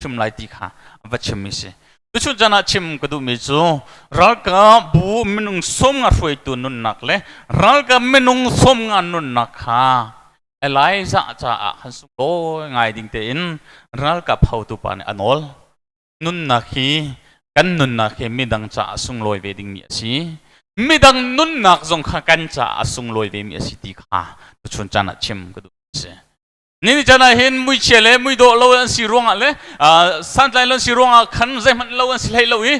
[SPEAKER 5] chim lai ti kha a va chimmi si tuchun caan ah chim ka duhmi cu ralkap bu minung 50 hruaitu nunnak le ralkap minung 50 nunnak kha Elijah caah khan sunglawi ngai ding tein ralkap hotu pa nih a nawl nunnak hi kan nunnak hi midang caah sunglawi ve dingmi a si midang nunnak zong kha kan caah sunglawi vemi a si ti kha tuchun caan ah chim ka duh si Nini chan ah hin muichia le muidawh lo an si ruangah le santlai lo an si ruangah khan zeihmanh lo an si hlei lo i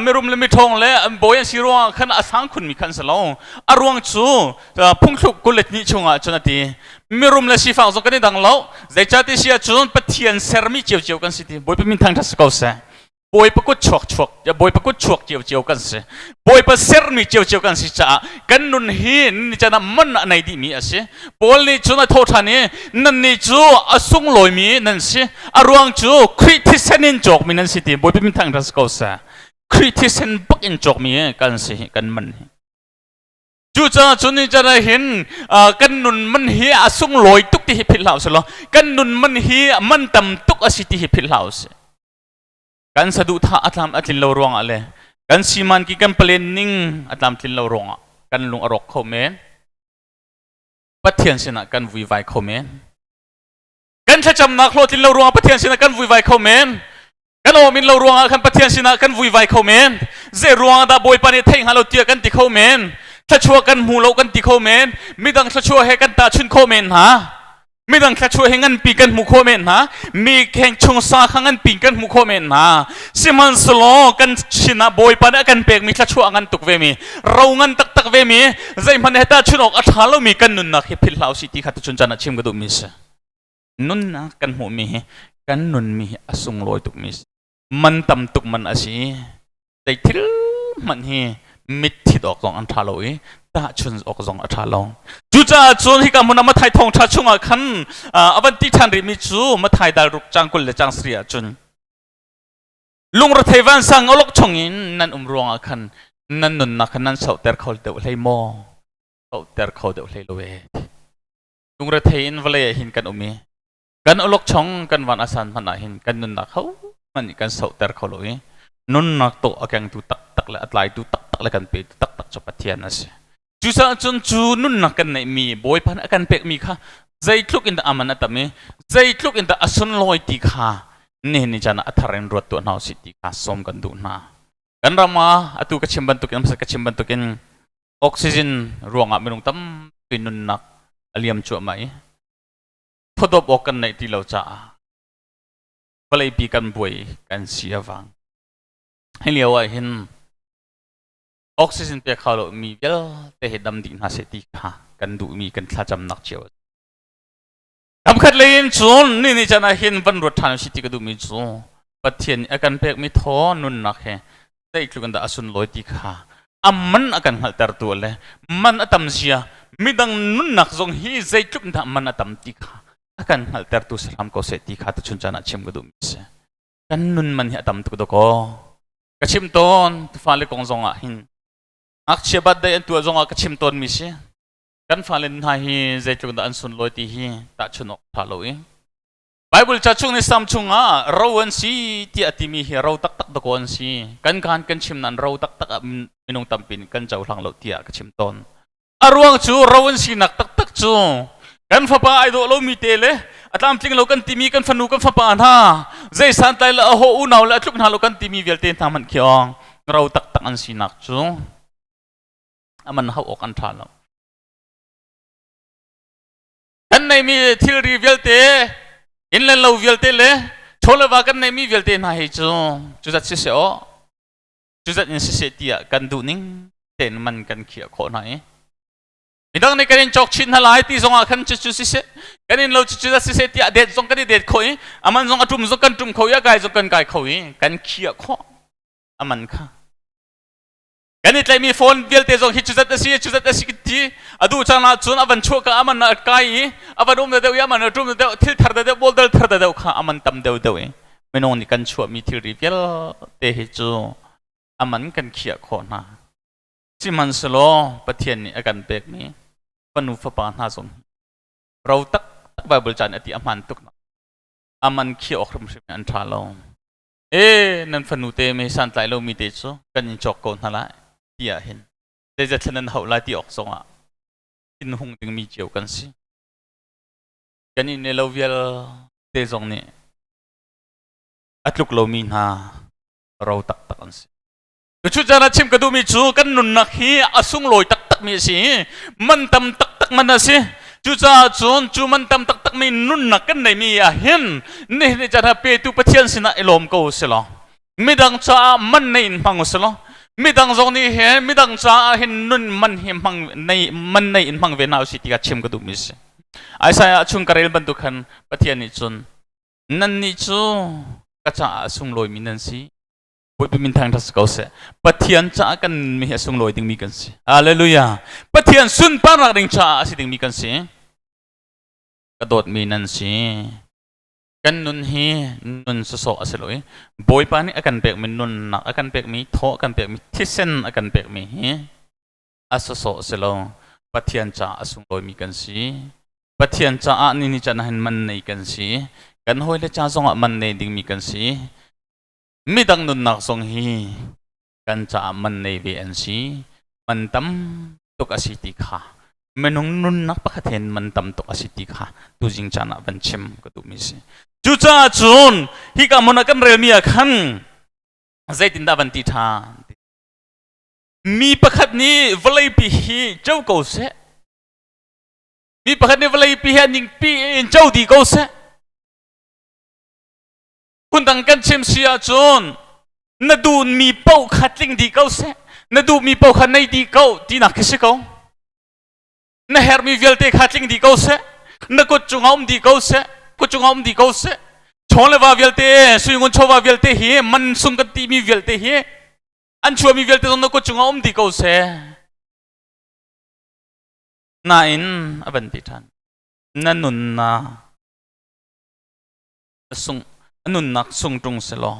[SPEAKER 5] mirum le miṭhawng le bawi an si ruangah khan a sang khunmi khan si lo. A ruang cu phungthluk 22 chungah cun a ti. Mirum le sifak zong kan i dang lo. Zeicahti si ahcun Pathian sermi ciocio kan si ti. Bawipa min thangṭhat si ko seh. Bawipa kut chuak chuak Bawipa kut chuak ciocio kan si. Bawipa sermi ciocio kan si caah kan nun hi ni can ah man a nei dihmi a si. Paul nih cun a thawh ṭhan i nannih cu a sunglawimi nan si. A ruang cu Khrih thisen in cawkmi nan si ti Bawipa min thangṭhat si ko seh. Khrih thisen bak in cawkmi kan si hi kan man hi. Cucaah cun ni can ah hin kan nun man hi a sunglawi tuk ti hi philh hlah usih law kan nun man hi man tam tuk a si ti hi philh hlah usih. Kan saduhthah a tlam a tlin lo ruangah le kan siman ki kan palen ning a tlamtlin lo ruangah kan lung a rawk kho men. Pathian sinah kan vuivai kho men. Kan thlacamnak hlawhtlin lo ruangah Pathian sinah kan vuivai kho men. Kan awmin lo ruangah khan Pathian sinah kan vuivai kho men. Zei ruangah dah Bawipa nih theih hnga lo tiah kan ti kho men. Thluachuah kan hmu lo kan ti kho men. Midang thluachuah he kan tahchunh kho men hna. Midang thluachuah hi nganpi kan hmuh khawh men hna. Mi kheng chung sa kha nganpi kan hmuh khawh men hna. Sihmanhsehlaw kan sinah Bawipa nih a kan pekmi thluachuah a ngan tuk ve mi, ro ngan taktak ve mi, zeihmanh he tahchunh awk a ṭha lomi kan nunnak hi philh hlah usih ti kha tuchun caan ah chim ka duhmi a si. Nunnak kan hmuhmi hi kan nunmi hi a sunglawi tukmi a si. Man tam tuk man a si. Zei thil hmanh hi mitthit awk zong an ṭha lo i tahchun awk zong a ṭha lo. Cucaah cun hika hmun ah Matthai thawngṭha chungah khan a van ti ṭhan rihmi cu Matthai dal ruk caang 20 le caang 70 ah cun lungrethei vansang awlok chungin nan um ruangah khan nan nunnak khan nan sauhter kho deuh hlei maw? Sauhter kho deuh hlei lo ee. Lungrethei in vawlei ah hin kan um i kan awlokchong kan van a san hmanh ah hin kan nunnak ho hmanh nih kan sohter kho lo i nunnak tawh a kengtu taktak le a tlaitu taktak le kan petu taktak cu Pathian a si. Cucaah cun cu nunnak kan neihmi Bawipa nih a kan pekmi kha zeitluk in dah a man a tam i zeitluk in dah a sunlawi ti kha nihin ni caan ah a thar in ruat tuah hna usih ti kha sawm kan duh hna. Kan ram ah atu ka chim bantukin ka chim bantukin oxygen ruangah minung tampi nunnak a liam cuahmah i thawdawp awk kan neih ti lo caah vawleipi kan buai kan si a vang. Hi lio ah hin oxygen pek hau lo mi vialte hi dam dih hna seh ti kha kan duhmi kan thlacamnak cio a si. Kamkhat lei in cun ni ni can ah hin van ruat ṭhan si ti ka duhmi cu Pathian nih a kan pekmi thaw nunnak he. Zeitluk in dah a sunlawi ti kha a man a kan hngalhtertu le man a tam zia midang nunnak zong hi zeitluk in dah man a tam ti kha a kan hngalhtertu si hram ko seh ti kha tuchun caan ah chim ka duhmi a si. Kan nun man hi a tam tuk dakaw. Ka chim tawn fale kong zong ah hin ngakchia birthday an tuah zong ah ka chim tawnmi si. Kan fale hna hi zeitluk dah an sunlawi ti hi tahchun awk ṭha lo i Bible ca chung nih Sam chungah ro an si tiah a timi hi ro taktak dakaw an si. Kan kaan kan chim nain ro taktak ah minung tampi nih kan cohlang lo tiah ka chim tawn. A ruang cu ro an sinak taktak cu kan fapa ai dawh lomi te le a tlamtling lo kan timi kan fanu kan fapa hna zei santlai le a ho unau le a tluk hna lo kan timi vialte hna hmanh khi ong ro taktak an sinak cu a man hauh awk an ṭha lo. Kan neihmi thilri vialte, inn le lo vialte le chaw le va kan neihmi vialte hna hi cu cuzat siseh aw, cuzat in siseh tiah kan duh ning tein man kan khiah khawh hna i midang nih kan in cawk chin hna lai ti zongah khan cucu siseh, kan in lo cucu zat siseh tiah det zong kan i det khawh i a man zong a ṭum zong kan ṭum kho i a kai zong kan kai kho i kan khiah khawh a man kha. Kan i tlaihmi phone vialte zong hi cuzat a si, cuzat a si ti a duh cang ahcun a van chuah ka a man a kai i a van um deuh i a man a ṭum deuh thil thar deuh model thar deuh kha a man tam deuh deuh i minung nih kan chuahmi thilri vialte hi cu a man kan khiah khawh hna. Sihmanhsehlaw Pathian nih a kan pekmi fanu fapa hna zong ro taktak Bible ca nih a ti a hmaan tuk. A man khiah awk hrimhrim an ṭha lo. E nan fanu te me santlai lomi te cu kan in cawk ko hna lai tiah hin zeizat thlen nan hauh lai ti awk zongah thinhung dingmi cio kan si. Kan in le lo vialte zong nih a tluk lomi hna ro taktak an si. Cucu ah chim ka duhmi cu kan nunnak hi a sunglawi taktakmi a si i man tam taktak man a si. Cucaah cun cu man tam taktakmi nunnak kan neihmi ah hin nihin ni caan ah petu Pathian sinah i lawm ko usih law midang caah man nei in hmang usih law midang zong nih hin midang caah hin nun man hi hmang nei man nei in hmang ve hna usih ti kha chim ka duhmi a si. Isaiah chung ka rel bantuk khan Pathian nih cun nannih cu ka caah a sunglawimi nan si. Bawipa min thangṭhat si ko seh. Pathian caah kan mi hi a sunglawi dingmi kan si. Hallelujah. Pathian sunparnak ding caah a si dingmi kan si. Ka dawtmi nan si. Kan nun hi nun sawsawh a si lo i Bawipa nih a kan pekmi nunnak, a kan pekmi thaw, a kan pekmi thisen a kan pekmi hi a sawsawh a si lo. Pathian caah a sunglawimi kan si. Pathian caah ni ni can ah hin man nei kan si. Kan hawile ca zongah man nei dingmi kan si. Midang nunnak zong hi kan caah man nei ve an si. Man tam tuk a si ti kha minung nunnak pakhat hin man tam tuk a si ti kha tuzing caan ah van chim ka duhmi si. Cucaah cun hika hmun ah kan relmi ah khan zeitindah van ti ṭhan? Mi pakhat nih vawleipi hi co ko seh. Mi pakhat nih vawleipi hi a ningpi in co dih ko seh. Phundang kan chim si ahcun na duhmi paoh kha tling dih ko seh, na duhmi paoh kha nei dih ko tinak khi si ko. Na herhmi vialte kha tling dih ko seh, na kut cungah um dih ko seh, kut cungah um dih ko seh. Chaw le va vialte, suingun chawva vialte hi, man sung kan timi vialte hi, an chuahmi vialte zong na kut cungah um dih ko seh. Nain a van ti ṭhan. Na nunnak sung a nunnak sung ṭung selaw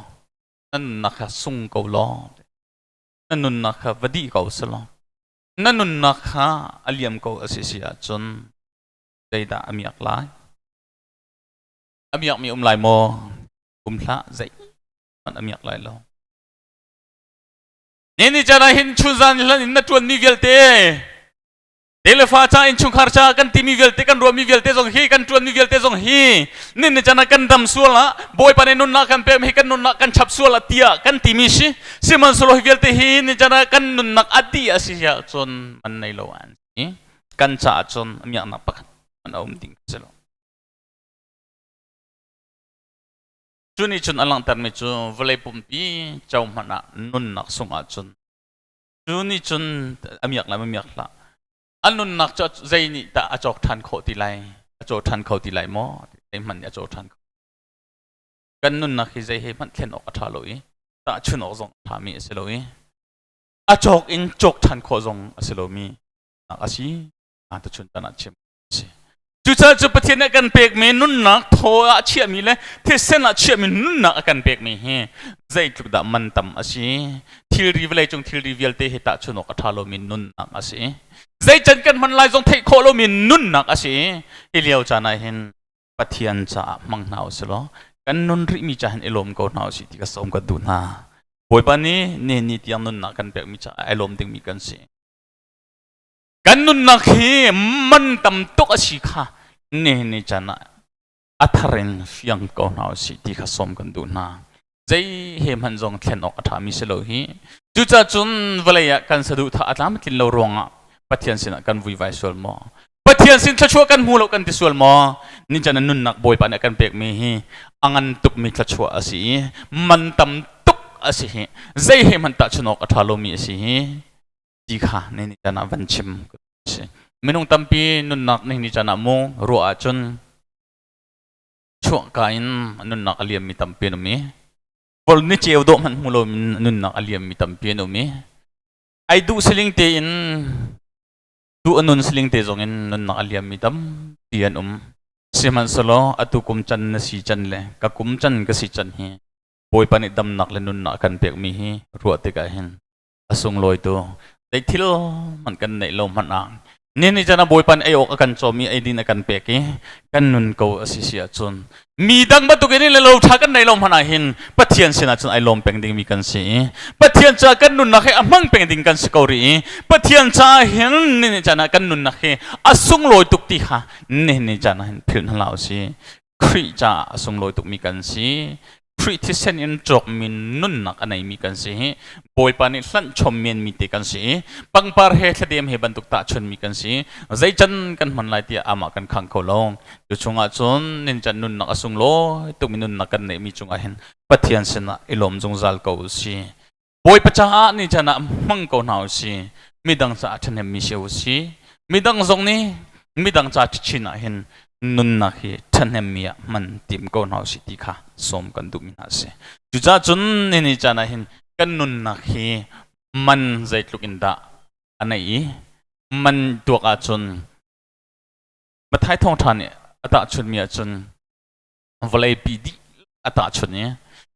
[SPEAKER 5] na nunnak kha sung ko law na nunnak kha va dih ko selaw na nunnak kha a liam ko a si si ahcun zeidah a miak lai? A miakmi um lai maw? Um hlah zeihmanh a miak lai lo. Ni ni caan ah hin chunzan hlan in na ṭuanmi vialte Telefa ca innchungkhar ca kan timi vialte kan ruahmi vialte zong hi kan ṭuanmi vialte zong hi nin ni can ah kan dam sual ah Bawipa nih nunnak kan pek hi kan nunnak kan chap sual ah tiah kan timi si sihmanhsehlaw hi vialte hi ni can ah kan nunnak a dih a si ahcun man nei lo an si kan caah cun miaknak pakhat man a um ding si lo cu nih cun a langhtermi cu vawlei pumpi co hmanh ah nunnak sung ahcun Cu nih cun a miak lai ma miak hlah. A nunnak cu zei nih dah a cawk ṭhan khawh ti lai? A caw ṭhan kho ti lai maw? Zeihmanh nih a caw ṭhan kho. Kan nunnak hi zei he hmanh thlen awk a ṭha lo i. Tahchun awk zong a ṭhami a si lo i a cawk in cawk ṭhan khawh zong a si lomi a si. Tuchun tan ah chim si. Cucaah cu Pathian nih a kan pekmi nunnak thaw ah chiahmi le thisen ah chiahmi nunnak a kan pekmi hi zeitluk dah man tam a si. Thilri vawleicung thilri vialte hi tahchun awk a ṭha lomi nunnak a si. Zeican kan hman lai zong theih khawh lomi nunnak a si. Hi lio caan ah hin Pathian caah hmang hna usih law kan nun rihmi ca hin i lawm ko hna usih ti ka sawm kan duh hna. Bawipa nih ni ni tiang nunnak kan pekmi caah ai lawm dingmi kan si. Kan nunnak hi man tam tuk a si kha ni ni caan ah a thar in fiang ko hna usih ti kha sawm kan duh hna. Zei he hmanh zong thlen awk a ṭhami si lo hi. Cucaah cun vawlei ah kan saduhthah a tlam tlin lo ruangah Pathian sinah kan vuivai sual maw? Pathian sin thluachuah kan hmu lo kan ti sual maw? Nican a nunnak Bawipa nih a kan pekmi hi a ngan tukmi thluachuah a si i man tam tuk a si hi. Zei he hmanh tahchun awk a ṭha lomi a si hi. Ti kha ni ni caan ah van chim si. Minung tampi nunnak ni ni caan ah mu ruah ahcun chuahka in nunnak a liammi tampi an um i vol ni ceu dawh hmanh hmu lo in nunnak a liammi tampi an um i ai duh siling tein duh a nun siling te zong in nunnak a liammi tampi an um. Sihmanhsehlaw atu kum can na si can le ka kum can ka si can hi Bawipa nih damnak le nunnak a kan pekmi hi ruah tikah hin a sunglawi tu zei thil hmanh kan neih lo hmanh ah ni ni chan ah Bawipa nih ei awk a kan cawm i eidin a kan pek i kan nun ko a si si ahcun mi dang bantuk in le lo ṭha kan neih lo hmanh ah hin Pathian sinah cun ai lawm peng dingmi kan si i Pathian caah kan nunnak hi a hmang peng ding kan si ko rih i Pathian caah hin ni ni chan ah kan nunnak hi a sunglawi tuk ti kha ni ni chan ah hin philh hna hlah usih. Khrih caah a sunglawi tukmi kan si. Khrih thisen in cawkmi nunnak a neimi kan si hi Bawipa nih hlanh chom menmi te kan si i pangpar he thladem he bantuk tahchunmi kan si. Zeican kan hman lai tiah amah kan khang kho lo. Cu chungah cun nincan nunnak a sunglawi tukmi nunnak kan neihmi cungah hin Pathian sinah i lawm zungzal ko u si. Bawipa caah ni caan ah hmang ko hna u si. Midang caah ṭhahnemmi si u si. Midang zong nih midang ca chin ah hin nunnak hi ṭhahnemmi ah hman tim ko hna u si ti kha sawm kan duhmi hna a si. Cucaah cun ni caan ah hin kan nunnak hi man zeitluk in dah a neih i man tuak ahcun Matthai thawngṭha nih a tahchunmi ahcun vawleipi dih a tahchun i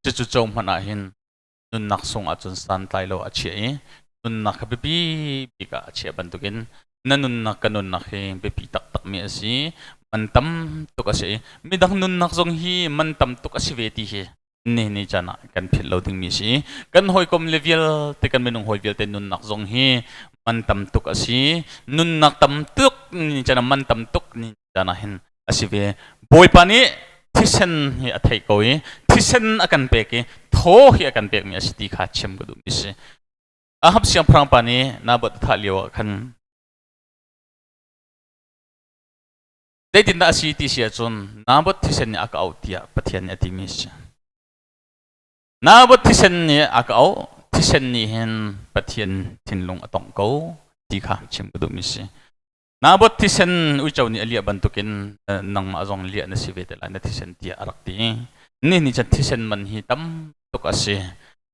[SPEAKER 5] cucu co hmanh ah hin nunnak sung ahcun santlai lo a chiah i nunnak kha biapi bik ah a chiah bantukin na nunnak ka nunnak hi biapi taktakmi a si. Man tam tuk a si. Midang nunnak zong hi man tam tuk a si ve ti hi ni ni caan ah kan philh lo dingmi a si. Kan hawikom le vialte kan minung hawi vialte nunnak zong hi man tam tuk a si. Nunnak tam tuk ni caan ah man tam tuk ni caan ah hin a si ve. Bawipa nih thisen hi a theih ko i thisen a kan pek i thaw hi a kan pekmi a si ti kha chim ka duhmi si. Ahab siangpahrang pa nih Naboth a thah lio ah khan zeitindah a si ti si ahcun Naboth thisen nih a ka auh tiah Pathian nih a timi a si. Naboth thisen nih a ka auh thisen nih hin Pathian thinlung a tongh ko ti kha chim ka duhmi si. Naboth thisen uico nih a liah bantukin nangmah zong liah na si ve te lai na thisen tiah a rak ti. Ni nih cun thisen man hi tam tuk a si.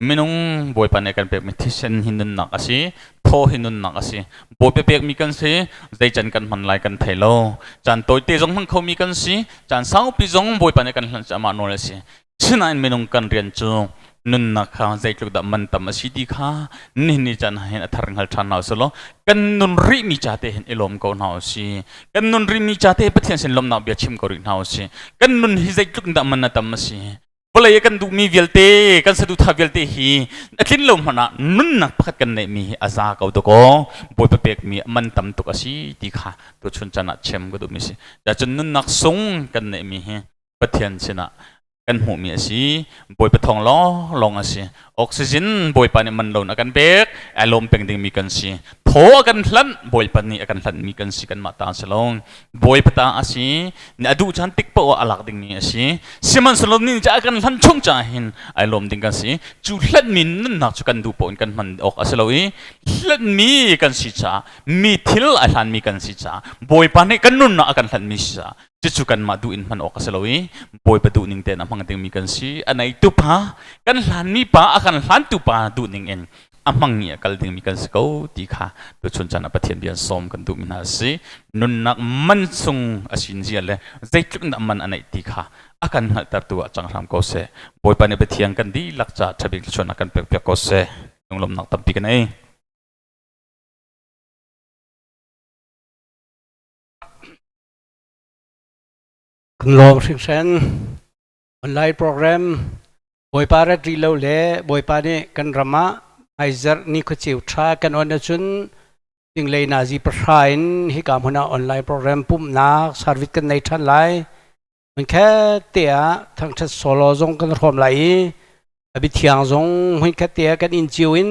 [SPEAKER 5] Minung Bawipa nih kan pekmi thisen hi nunnak a si, thaw hi nunnak a si. Bawipa pekmi kan si, zei can kan hman lai kan thei lo. Caan tawite zong hmang khomi kan si, caan saupi zong Bawipa nih kan hlanh cu amah nawl a si. Sinain minung kan rian cu nunnak kha zeitluk dah man tam a si ti kha nihin ni caan ah hin a thar hngal ṭhan hna usih law kan nun rihmi ca te hin i lawm ko hna usih. Kan nun rihmi ca te Pathian sin lawmhnak bia chim ko rih hna usih. Kan nun hi zeitluk dah man a tam a si. Vawlei i kan duhmi vialte, kan saduhthah vialte hi a tlin lo hmanh ah nunnak pakhat kan neihmi hi a za ko dakaw. Bawipa pekmi man tam tuk a si ti kha tuchun caan ah chim ka duhmi si. Cun nunnak sung kan neihmi hi Pathian sinah kan hmuhmi a si. Bawipa thawng lawnglawng a si. Oxygen Bawipa nih man loin a kan pek. Ai lawm peng dingmi kan si. Thaw a kan hlanh, Bawipa nih a kan hlanhmi kan si kanmah ta si lo. Bawipa ta a si, a duh caan tik paoh ah a lak dingmi a si. Sihmanhsehlaw ni nih a kan hlanh chung caah hin ai lawm ding kan si. Cu hlanhmi nunnak cu kan duh paoh in kan hman awk a si lo i hlanhmi kan si caah mi thil a hlanmi kan si caah Bawipa nih kan nunnak a kan hlanhmi si caah cucu kanmah duh in hman awk a si lo i Bawipa duh ning tein a hmang dingmi kan si. A neitu pa kan hlanmi pa a kan hlantu pa duh ning in a hmang i a kal dingmi kan si ko ti kha tuchun caan ah Pathian bia sawm kan duhmi hna a si. Nunnak man sung a sin zia le zeitluk in dah man a neih ti kha a kan hngalhtertu ah cang hram ko seh. Bawipa nih Pathian kan dihlak caah ṭhabik thluachuahnak kan pekpiak ko seh. Lunglawmhnak tampi kan ei.
[SPEAKER 3] Kan lawm hringhran. Online program Bawipa rat rih lo le Bawipa nih kan ram ah hmaizarh ni khuaceu ṭha kan on ahcun zinglei nazi pahra in hika hmun ah online program pumhnak service kan nei ṭhan lai. Hmunkhat te ah thangṭhat solo zong kan hrawm lai i a biathiang zong hmunkhat te ah kan inn cio in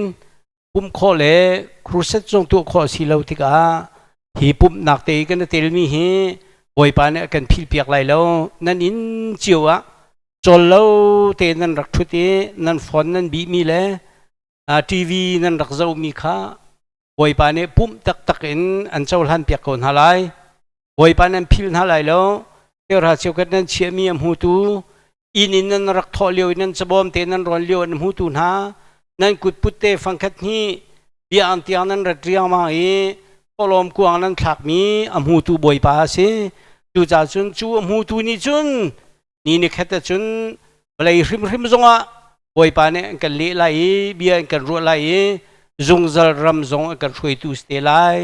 [SPEAKER 3] pumh khawh le crusade zong tuah khawh a si lo tikah hi pumhnak te i kan i telmi hi Bawipa nih a kan philhpiak lai lo. Nan inn cio ah cawl lo te nan rak ṭhut i nan phone nan bihmi le TV nan rak zohmi kha Bawipa nih pumh taktak in an cohlan piak ko hna lai. Bawipa nan philh hna lai lo. Cheuhra cheukhat nan chiahmi a hmutu inn in nan rak thawh lio i nan cabawm te nan rawn lio an hmutu hna nan kutput te fangkhat hnih bia ang tiang nan rat riangmang i tawlawm kuang nan thlakmi a hmutu Bawipa a si. Cucaah cun cu a hmutu nih cun ni ni khat ahcun vawlei hrimhrim zongah Bawipa nih an kan leh lai i bia an kan ruah lai i zungzal ram zong an kan hruaitu si te lai.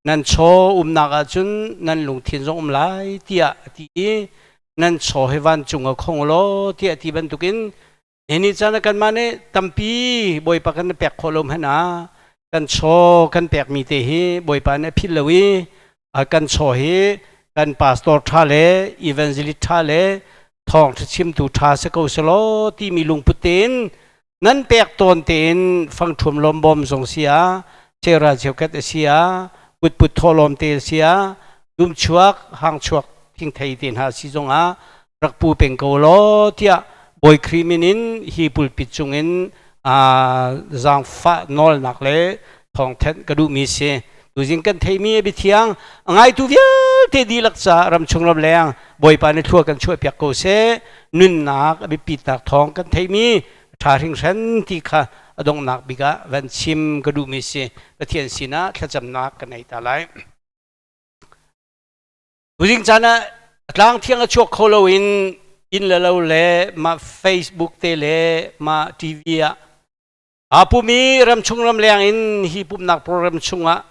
[SPEAKER 3] Nan chaw umnak ahcun nan lungthin zong um lai tiah a ti i nan chaw hi vancung ah khong law tiah ti bantukin hi ni caan ah kanmah nih tampi Bawipa kan pek khawh lo hmanh ah kan chaw kan pekmi te hi Bawipa nih a philh lo i kan chaw hi kan pastor ṭha le evangelist ṭha le thawngṭha chimtu ṭha si ko selaw timi lungput tein nan pek tawn tein fangṭhum lawmbawm zong si ah cheuhra cheukhat a si ah kutput thawhlawm te a si ah dumchuak hangchuak thingthei te hna si zong ah rak pu peng ko law tiah Bawi Khrih min in hi pulpit cungin zaangfah nawlnak le thawngthenh ka duhmi si. Tuzing kan theimi a biathiang a ngaitu vialte dihlak caah ramchung ramleng Bawipa nih thlua kan chuahpiak ko seh. Nunnak a biapitnak thawng kan theimi ṭha hringhran ti kha a donghnak bik ah van chim ka duhmi si. Pathian sinah thlacamnak ka nei ta lai. Tuzing caan ah tlang thiang a chuak kho loin inn le lo le mah Facebook te le mah TV ah aa pum i ramchung ramleng in hi pumhnak program chungah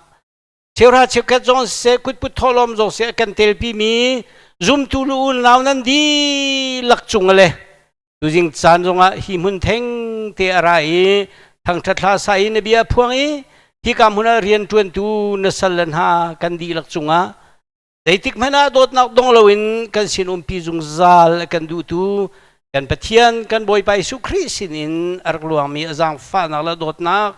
[SPEAKER 3] cheuhra cheukhat zong siseh kutput thawhlawm zong siseh a kan telpi mi zumtu lu unau nan dihlak cung le tuzing caan zongah hi hmun theng te a ra i thangṭhat hla sa i na bia phuang i hika hmun ah rian ṭuantu na sal le hna kan dihlak cungah zeitik hmanh ah dawtnak dong loin kan sin umpi zungzal a kan duhtu kan Pathian kan Bawipa Jesuh Khrih sinin a rak luangmi a zaangfahnak le dawtnak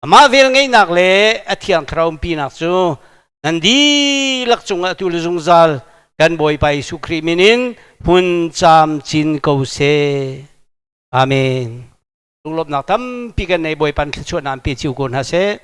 [SPEAKER 3] amah velngeihnak le a thiang thlarau umpinak cu nan dihlak cungah atu le zungzal kan Bawipa Jesuh Khrih min in hmun camcin ko seh. Amen. Lunglawmhnak tampi kan nei Bawipa thluachuahnak an pe cio ko hna seh.